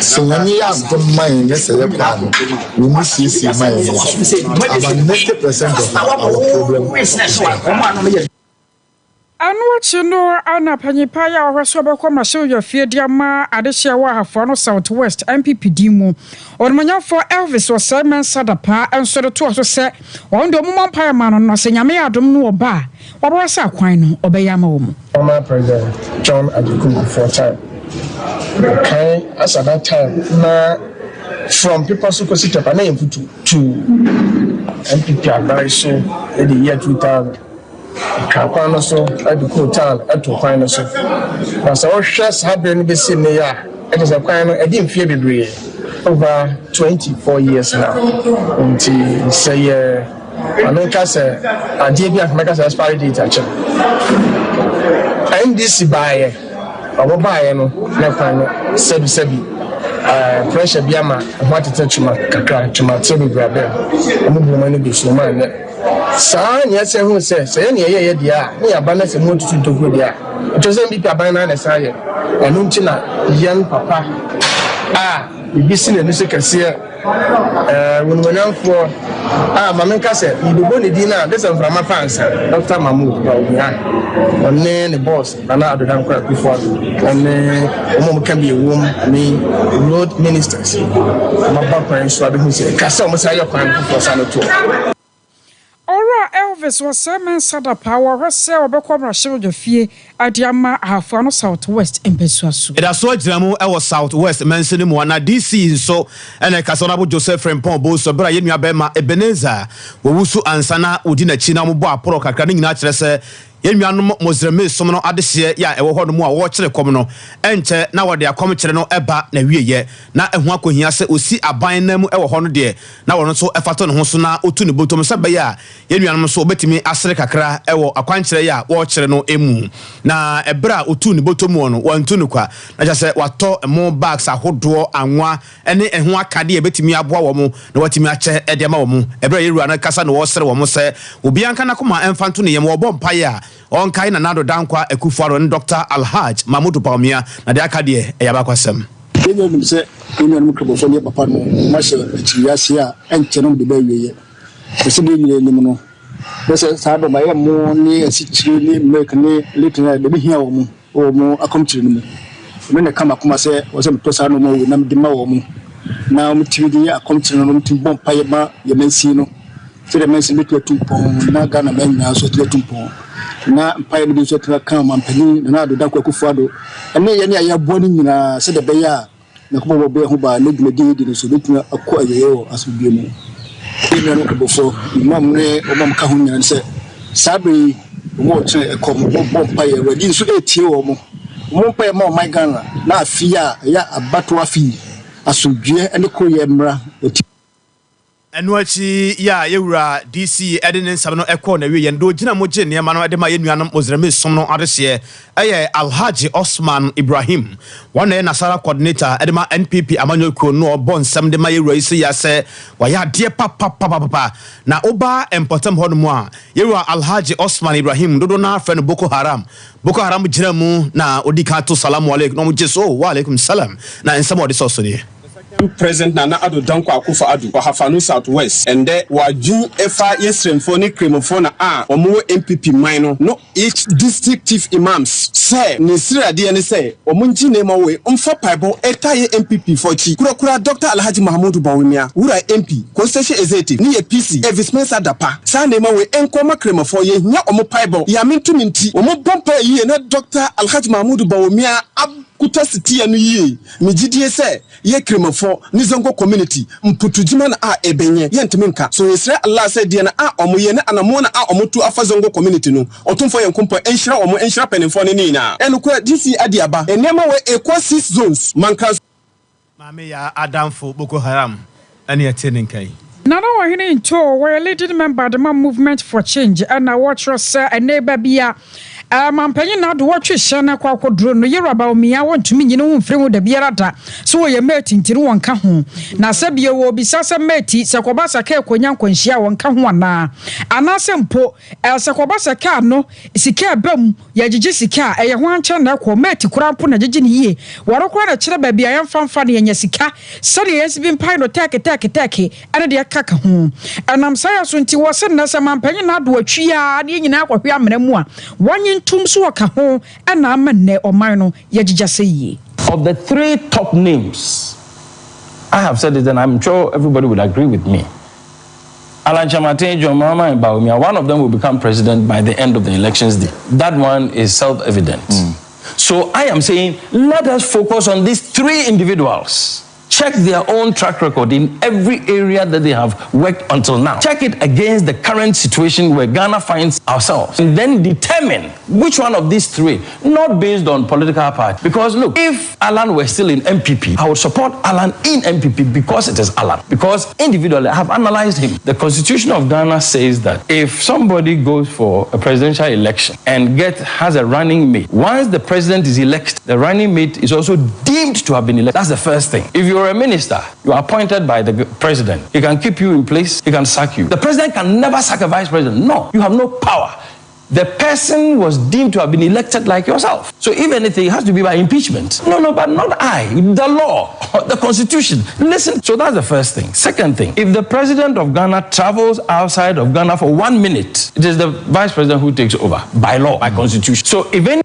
Sɛ Nyame yɛ adom ma yɛn ne sɛ yɛ kwan no wɔn siesie ma yɛn a, about 90 percent of our problem is gone. Ɛno akyi no na panyin pa yi a ɔhwɛ sɛ ɔbɛkɔ mmarahyɛbadwafie de ama adehye a ɛwɔ Ahafo Ano South West NPP din mu, Onimuonyamfoɔ Elvis Osei Mensah Dapaah nso de toa so sɛ wɔn deɛ wɔmmɔ mpaeɛ mma no na sɛ Nyame yɛ adom no ɔba a, wɔbɛhwɛ sɛ akwan no ɔbɛyɛ ama wɔn. Former President John Agyekum Kufuor time, mekae as at that time na from Bepɔ so kɔsi Tɛpa na yɛ mfutuo tuu NPP aban so de year 2000. Etwaa kwan no so de kɔɔ town too kwan no so. Na sɛ wohwɛ saa bere no besi nnɛ yi a, ɛkyerɛ sɛ kwan no adi mfeɛ bebree, over 24 years now. Nti sɛ yɛ ma menka sɛ adeɛ bi a mɛka sɛ expiry date akyɛ. NDC baeɛ, wɔn baeɛ no na kwan no sɛbi sɛbi eh, pressure bi ama ɛho atete twema kakra, twemateɛ bebree abɛn. Wɔn bu wɔn ani gu so, wɔn anyɛ. Saa ara na yɛsan hu sɛ, sɛ yɛn na yɛyɛ yɛn deɛ a, na yɛn aba no sɛ moatutu ntokuro deɛ a, ɛkyerɛ sɛ NPP aban no ara na ɛsan yɛ. Ɛno nti na yɛn papa a biribi si n'ani so kɛseɛ, ɛɛ, Onimuonyamfoɔ a ma menka sɛ merebɛbɔ ne din a, gye sɛ mframa fa ansa, Dɔkta Mahmood Bawumia, ɔne ne boss Nana Addo Dankwa Akufo-Addo ne wɔn a wɔka bi ɛwom ne road ministers, wɔaba kwan so abɛhu sɛ ɛtwa sɛ wɔsan yɛ kwan no foforɔ san to hɔ. Owura Elvis Osei Mensah Dapaah wɔhwɛ sɛ ɔbɛkɔ mmarahyɛbadwafie de ama Ahafo Ano South West mpasua so. Ɛda so agyina mu wɔ South West mansini mu na DC nso na ɛka sɛ Honourable Joseph Frimpong Bonsu bere a yɛn nua barima Ebenezer Owusu Ansah na odi n'akyi na wɔbɔ aporɔ kakra ne nyinaa kyerɛ sɛ. Yɛn nuanom Mosremii-som no adehyeɛ yɛ a ɛwɔ hɔ nom a wɔrekyere kɔm no, ɛnkyɛ na wɔde akɔmkyere no ba n'awieɛ, na ɛho akɔhia sɛ ɔsi aban nan mu wɔ hɔ no deɛ, na ɔno nso fa to ne ho so na ɔtu ne bɔtɔm sɛ ɛbɛyɛ a yɛn nuanom nso wɔbɛtumi asere kakra wɔ akwankyerɛ yɛ a wɔrekyere no mu. Na ɛberɛ a ɔtuu ne bɔtɔ muɔ no, wantu no kwa, na kyerɛ sɛ watɔ ɛmo bags ahodoɔ, anwa, ne ɛho akadeɛ a ɛbɛtumi aboa wɔn na wɔatumi akyɛ de ama wɔn. Ɛberɛ a yɛn Wura no rekasa na ɔresrɛ wɔn sɛ obiara nka n'akoma mfa nto ne yam, ɔrebɔ mpaeɛ a, ɔnkae Nana Addo Dankwa Akufo-Addo ne Dɔkta Alhaj Mahmudu Bawumia, na deɛ aka deɛ ɛyɛ abakwasɛm. Yɛn nyinaa nim sɛ yɛn nuanom Kramofo ne yɛn papa no wɔahyɛ akyiri ase a ɛnkyɛ na wɔde ba awieɛ. Na sɛdeɛ yɛn nyinaa nim no, na sɛ saa dɔm a ɛyɛ mo ne asikyire ne milk ne lipton a ɛbɛhia wɔn wɔ wɔn akɔmkyere no mu. Ɛno na ɛka m'akoma sɛ ɛwɔ sɛ metɔ saa nnoɔma wei na mede ma wɔn na wɔtumi de yɛ akɔmkyere no na wɔtumi bɔ mpaeɛ ma yɛn mansin no sɛdeɛ mansin no bɛtumi atu mpɔn na Ghana man nyinaa nso atumi atu mpɔn na mpaeɛ no bi nso atumi aka ɔmanpanin Nana Addo Dankwa Akufo-Addo ne yɛn a yɛaboa no nyinaa sɛdeɛ ɛbɛyɛ a Nyankopɔn bɔbɔ yɛn ho ban na dwumadi a yedi no nso, ebetumi akɔ awiei wɔ asomdwoe mu. Yɛn nuanom Kristofo, imam ne wɔn a wɔka ho nyinaa ne sɛ, saa bere yi, wɔn a wɔkyerɛ ɛkɔm, wɔbɔ mpae, Awurade nso retie wɔn. Wɔmmɔ mpae mma ɔman Ghana na afe yi a ɛyɛ abatow afe yi, asomdwoe ne koroyɛ mmra. Ɛno akyi yi a yɛn wura DC de ne nsɛm no kɔɔ n'awieɛ no, deɛ ɔgyina mu gyee nneɛma no de ma yɛn nuanom Mozremi som no adehyeɛ yɛ Alhaji Osman Ibrahim. Wɔn na ɛyɛ Nasara Coordinator de ma NPP amanyɔkuo no na ɔbɔ nsɛm de ma yɛn wura yi sɛ yia sɛ wayɛ adeɛ papapapapa. Na woba mpɔtam hɔ nom a, yɛn wura Alhaji Osman Ibrahim dodoɔ no ara frɛ no Boko Haram. Boko Haram gyina mu na ɔdi kan to Salamu Alaikum na wɔgye so, oh, wa alaikum salam. Na nsɛm a ɔde sɔɔ so nie. President Nana Addo Dankwa Akufo Addo wɔ Hafanu South West ndɛ ɔadwen efa Yesremfo ne Kremofo na a wɔwɔ NPP man no no each District Chief Imams sɛ ne nsiradeɛ ne sɛ wɔn ngye nneɛma woi mfa paebɔ ɛtaa yɛ NPP fo akyi kurakura Doctor Alhaji Mahamudu Bawumia Wura MP Constituency Executive ne yɛ PC Elvis Mensah Dapaah saa nneɛma woi nkɔ ma Kremofo yɛ hia wɔn paebɔ Yame ntumi nti wɔn bɔ mpaeɛ yie na Doctor Alhaji Mahamudu Bawumia akuta sitiɛ no yie. Me gyidie sɛ yɛ Kremofɔ ne Zongo community mputugyima na a ebenyɛ yɛ ntumi nka. So yesrɛ Allah sɛ deɛ na a ɔmo yɛ ne anamoɔ na a ɔmo tu afa Zongo community no, Ɔtumfoɔ Nyankopɔn nhyira ɔmo nhyira paninfoɔ no ne nyinaa. Ɛnokorɛ DC adi aba. Nneɛma wei ekɔ 6 zones, Mankranso. Maame Yaa adamfo Boko Haram ne ɛte ne nka yi. Nana Ɔhene Ntoo, wɔyɛ leading member de ma Movement for Change ɛna wɔkyerɛ sɛ ɛnɛ baabi a Mampanyin Nado wɔtwe hyɛn no akɔ akɔduro no Yero Bawumia wɔntumi nyi ne ho mfiri ho dabiara da sɛ wɔyɛ mate nti no wɔnka ho. Na sɛ bio wɔbisa sɛ mate sɛ kɔba sɛ kaa kɔnya nkwanhyia a wɔnka ho anaa? Anaasɛ mpo sɛ kɔba sɛ kaa no sika ɛba mu Yɛgyegye sika a, ɛyɛ hwan nkyɛn na ɛkɔ? Mate koraa mpo na gyegye no yie. Wɔno koraa na ɛkyerɛ baabi a yɛmfa mfa na yɛanya sika. Sɛdeɛ yɛn se bi mpae no tɛɛke tɛɛke tɛɛke ne deɛ ɛkeka ka ho. Ɛnam saa yɛ so nti, wɔse nnɛ sɛ mampanyin na ado atwi ara na yɛn nyinaa kɔhwe amena mu a, wɔnnye ntom so wɔka ho na ama nnɛ ɔman no yɛagyigya sɛ yie. Of the three top names, I have said it and I'm sure everybody would agree with me, Alan Kyerematen, John Mahama and Bawumia, one of them will become president by the end of the elections day. That one is self-evident. Mm. So I am saying, let us focus on these three individuals. Check their own track record in every area that they have worked until now. Check it against the current situation where Ghana finds ourselves. And then determine which one of these three, not based on political party. Because look, if Alan were still in NPP, I would support Alan in NPP because it is Alan. Because individually, I have analyzed him. The Constitution of Ghana says that if somebody goes for a presidential election and get has a running mate, once the president is elected, the running mate is also deemed to have been elected. That's the first thing. If you're a minister, you are appointed by the president. He can keep you in place, he can sack you. The president can never sack a vice president. No, you have no power. The person was deemed to have been elected like yourself. So if anything, it has to be by impeachment. No, no, but not I. The law, the constitution. Listen. So that's the first thing. Second thing, if the president of Ghana travels outside of Ghana for one minute, it is the vice president who takes over by law, by constitution. So if any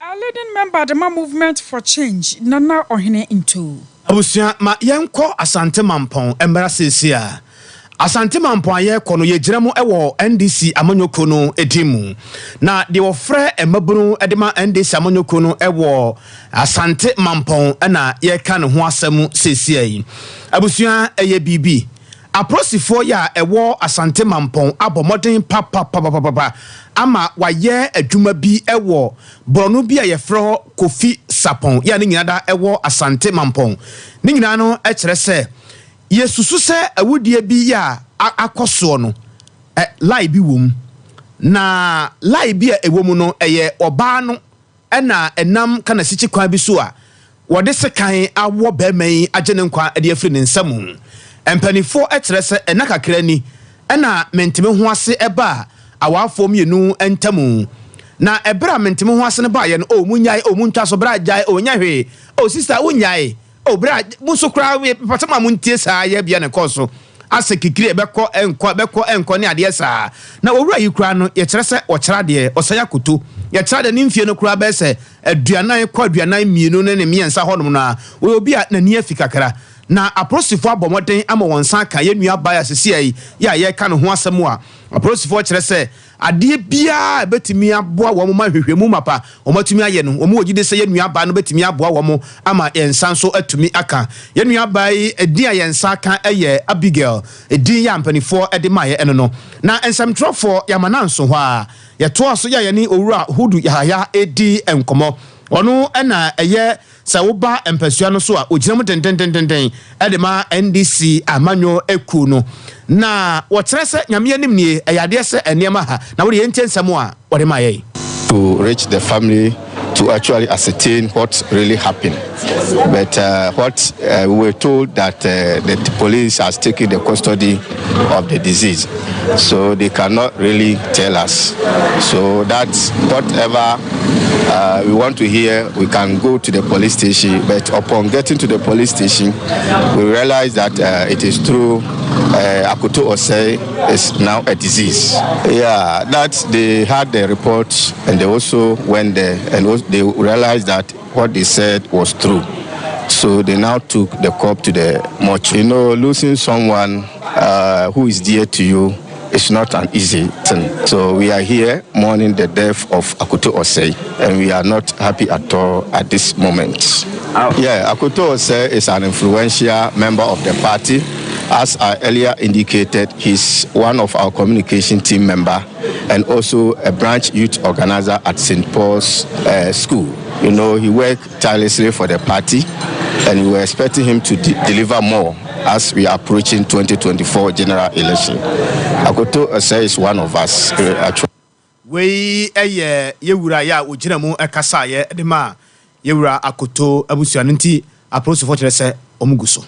A leading member de ma Movement for Change, Nana Ɔhene Ntow. Abusua, ma yɛnkɔ Asante Mampɔn mmra seesei a. Asante Mampɔn a yɛrekɔ no, yɛgyina mu wɔ NDC amanyɔkuo no din mu. Na deɛ wɔfrɛ mmabunu de ma NDC amanyɔkuo no wɔ Asante Mampɔn na yɛreka ne ho asɛm seesei yi. Abusua, ɛyɛ biribi. Apolisifoɔ yi a ɛwɔ Asante Mampɔn abɔ mmɔden papapapapapa ama wɔayɛ adwuma bi wɔ borɔno bi a yɛfrɛ hɔ Kofi Sapɔn yi a ne nyinaa da wɔ Asante Mampɔn. Ne nyinaa no kyerɛ sɛ yɛsusu sɛ awudie bi yi a akɔ soɔ no, lie bi wɔ mu. Na lie bi a ɛwɔ mu no, ɛyɛ ɔbaa no na ɛnam Kanasikyi kwan bi so a wɔde sekan awɔ barima yi agye ne nkwa de afiri ne nsa mu. Mpanimfoɔ kyerɛ sɛ nna kakra ni na mente-me-ho-ase baa awaafoɔ mmienu ntam. Na ɛberɛ a mente-me-ho-ase no baeɛ no, oh monnyae, oh montwa so, bra gyae, oh ɛnyɛ hwee, oh sista wonnyae, Oh bra mo nso koraa mepɛ sɛ ma montie saa yɛ bia na ɛkɔɔ so asɛ kikiri ɛbɛkɔ ɛnkɔ ɛbɛkɔ ɛnkɔ ne adeɛ saa na owura yi koraa no yɛkyerɛ sɛ ɔkyerɛ adeɛ ɔsɛe akoto yɛkyerɛ adeɛ ne mfie no koraa bɛyɛ sɛ aduanan kɔ aduanan mmienu ne ne mmiɛnsa hɔnom no a ɔyɛ obi a n'ani afi kakra na apolisifoɔ abɔ mmɔden ama wɔn nsa aka yɛn nua baa a sesia yi yɛ a yɛreka ne ho asɛm a apolisifoɔ kyerɛ sɛ Adeɛ biara a ɛbɛtumi aboa wɔn ma nhwehwɛmu mapa wɔatumi ayɛ no, wɔn wɔ gyidie sɛ yɛn nuabaa no bɛtumi aboa wɔn ama yɛn nsa nso atumi aka. Yɛn nuabaa yi edin a yɛn nsa aka yɛ Abigail, edin yi a mpaninfoɔ de maeɛ ɛno no. Na nsɛmtwerɛfoɔ, yɛama no anso hɔ ara. Yɛtoaa so yɛ a yɛne Owura Hudu Yahaya redi nkɔmmɔ. Ɔno na ɛyɛ Sɛ woba mpasua no so a, wogyina mu dendendenden de ma NDC amanyɔ kuo no. Na wɔkyerɛ sɛ Nyame anim nie, ɛyɛ adeɛ sɛ nneɛma ha. Na wode yɛntie nsɛm a wɔde maa yɛn. To reach the family to actually ascertain what really happened but what we were told that the police has taken the custody of the deceased so they cannot really tell us so that whatever uh, we want to hear we can go to the police station but upon getting to the police station we realize that uh, it is true uh, Akoto Osei is now a disease. Yeah, that they had the report and they also went there and they realized that what they said was true. So they now took the cop to the mortuary. You know, losing someone uh, who is dear to you is not an easy thing. So we are here mourning the death of Akoto Osei, and we are not happy at all at this moment. Yeah, Akoto Osei is an influential member of the party. As I earlier indicated, he's one of our communication team member and also a branch youth organizer at St. Paul's uh, School. You know, he worked tirelessly for the party and we were expecting him to de deliver more as we are approaching 2024 general election. Akoto Osei is one of us. Uh, actually. Wei yɛ yɛwura yɛ a ɔgyina mu kasaeɛ de maa yɛwura Akoto abusua no nti apolisifoɔ kyerɛ sɛ wɔn gu so.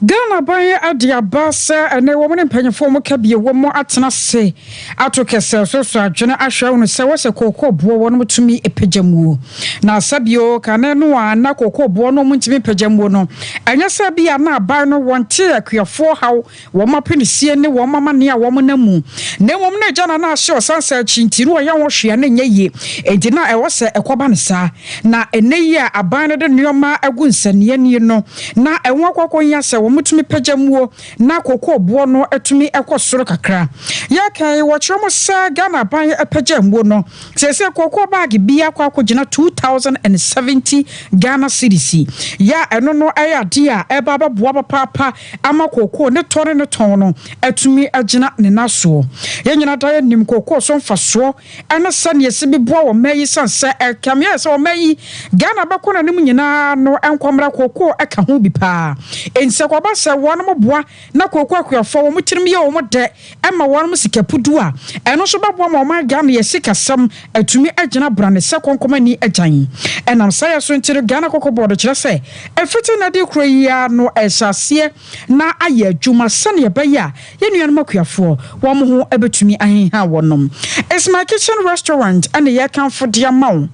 Ghana aban de aba sɛ ɛnɛ wɔn ne mpanyinfoɔ wɔn ka bie wɔn atena ase ato kɛsɛ so so adwene ahwɛ ahunu sɛ wɔsɛ kookoo boɔ wɔn tumi pagya muo. Na sɛbio kane no a na kookoo boɔ no wɔn ntumi pagya muo no ɛnyɛ sɛ bi a na aban no wɔn te akuafoɔ haw wɔn apinisie ne wɔn amanneɛ a wɔnam mu, na mmom na agya na na ahyɛ ɔsansa akyi nti na ɔyɛ ho hwee a na ɛnyɛ yie, enti na ɛwɔ sɛ ɛkɔba no saa. Na ɛnnɛ yi a aban no de nneɛma agu nsania nie no, na ɛho akɔ akɔhia sɛ wɔtumi pagya muo na kokoo boɔ no atumi kɔ soro kakra. Yɛreka yi, wɔkyerɛ mu sɛ Ghana aban apagya muo no, seesei kokoo baage biara akɔ akɔgyina 2070 Ghana cedis, yɛ a ɛno no ɛyɛ adeɛ a ɛreba abɛboa papaapa ama kookoo ne tɔ ne ne tɔn no atumi agyina ne nan soɔ. Yɛn nyinaa daa nim kookoo so mfasoɔ ne sɛdeɛ ɛsi bi boa ɔman yi sane sɛ ɛkame ayɛ sɛ ɔman yi Ghana bɛkɔ n'anim nyinaa no nkɔmmra kookoo ka ho bi paa. Enti sɛ kɔba sɛ wɔnom boa na kookoo akuafoɔ wɔn tirim yɛ wɔn dɛ ma wɔnom sika puduo a, ɛno nso bɛboa ma ɔman Ghana yɛ sikasɛm atumi agyina brane sɛ kɔnkɔmani agyan. Ɛnam saa yɛ so nti no Ghana Cocoa Board kyerɛ sɛ ɛfiti nnɛ de korɔ yi ara no ɛrehyɛ aseɛ na ayɛ adwuma sɛdeɛ ɛbɛyɛ a yɛn nuanom akuafoɔ wɔn ho bɛtumi aheha wɔnom. It's my kitchen restaurant ɛna yɛrekamfo de ama wo.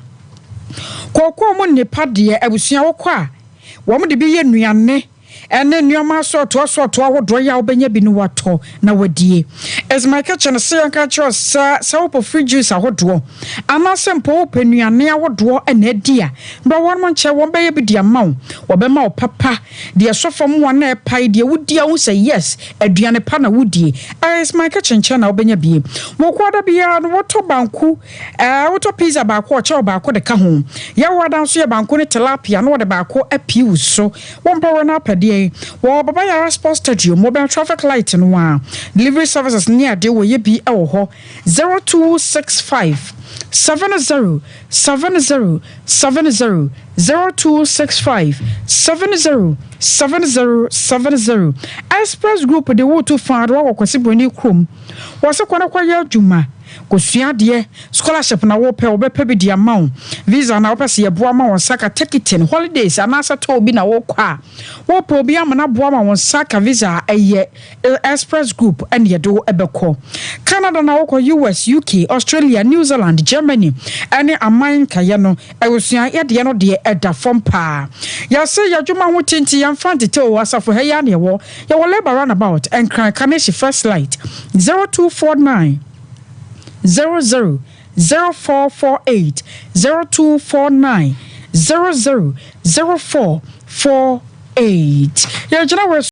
Kookoo mu nnepa deɛ abusua wokɔ a wɔn de bi yɛ nnuane. Ɛne nneɛma asɔɔtoɔ asɔɔtoɔ ahodoɔ yi a wobɛnya bi no watɔ na wadie. It's my kitchen sɛ yɛnka kyerɛ wo sɛ sɛ wopɛ fruit juice ahodoɔ anaasɛ mpo wopɛ nnuane ahodoɔ na adi a, bra wɔnom nkyɛn wɔn bɛyɛ bi de ama wo. Wɔbɛma wo papa, deɛ ɛsɔ fam wɔn na ɛpae, deɛ wodi a wohu sɛ yes, aduane pa na wodie. It's my kitchen nkyɛn na wobɛnya bie. Mokoada biara no wotɔ banku, ɛɛ wotɔ pizza baako a ɔkyɛ wo baako de ka ho. Yɛwoada nso yɛ banku ne tilapia na wɔde baako apii wo so. Wo mpɛ wɔ no apɛdeɛ. Wɔ Baba Yara Sports Stadium, wɔbɛn traffic light no a. Delivery services ne adeɛ wɔyɛ bi wɔ hɔ. 0265 70 70 70 0265 70 70 70 Express Group de wo to fa de wakɔ Kwasi Broni kurom. Wɔse kɔ na kɔyɛ adwuma. Kosua adeɛ, scholarship na wopɛ, wɔbɛpɛ bi de ama wo, visa na wopɛ sɛ yɛboa ma wo nsa ka ticketing, holidays anaasɛ tour bi na wokɔ a, wopɛ obi ama no aboa ma wo nsa aka visa a, ɛyɛ Express Group na yɛde wo bɛkɔ. Canada na wokɔ, US, UK, Australia, New Zealand, Germany ne aman nkaeɛ no, abusua yɛdeɛ no deɛ ɛda fam paa. Yɛse yɛadwuma ho te nti yɛmfa ntete o, asafo ha yi ara na yɛwɔ. Yɛwɔ Labour Runabout, Nkran, Kaneshie First Light, 0249 00 0448, 0249 00 0448. Yɛgyina wɔ.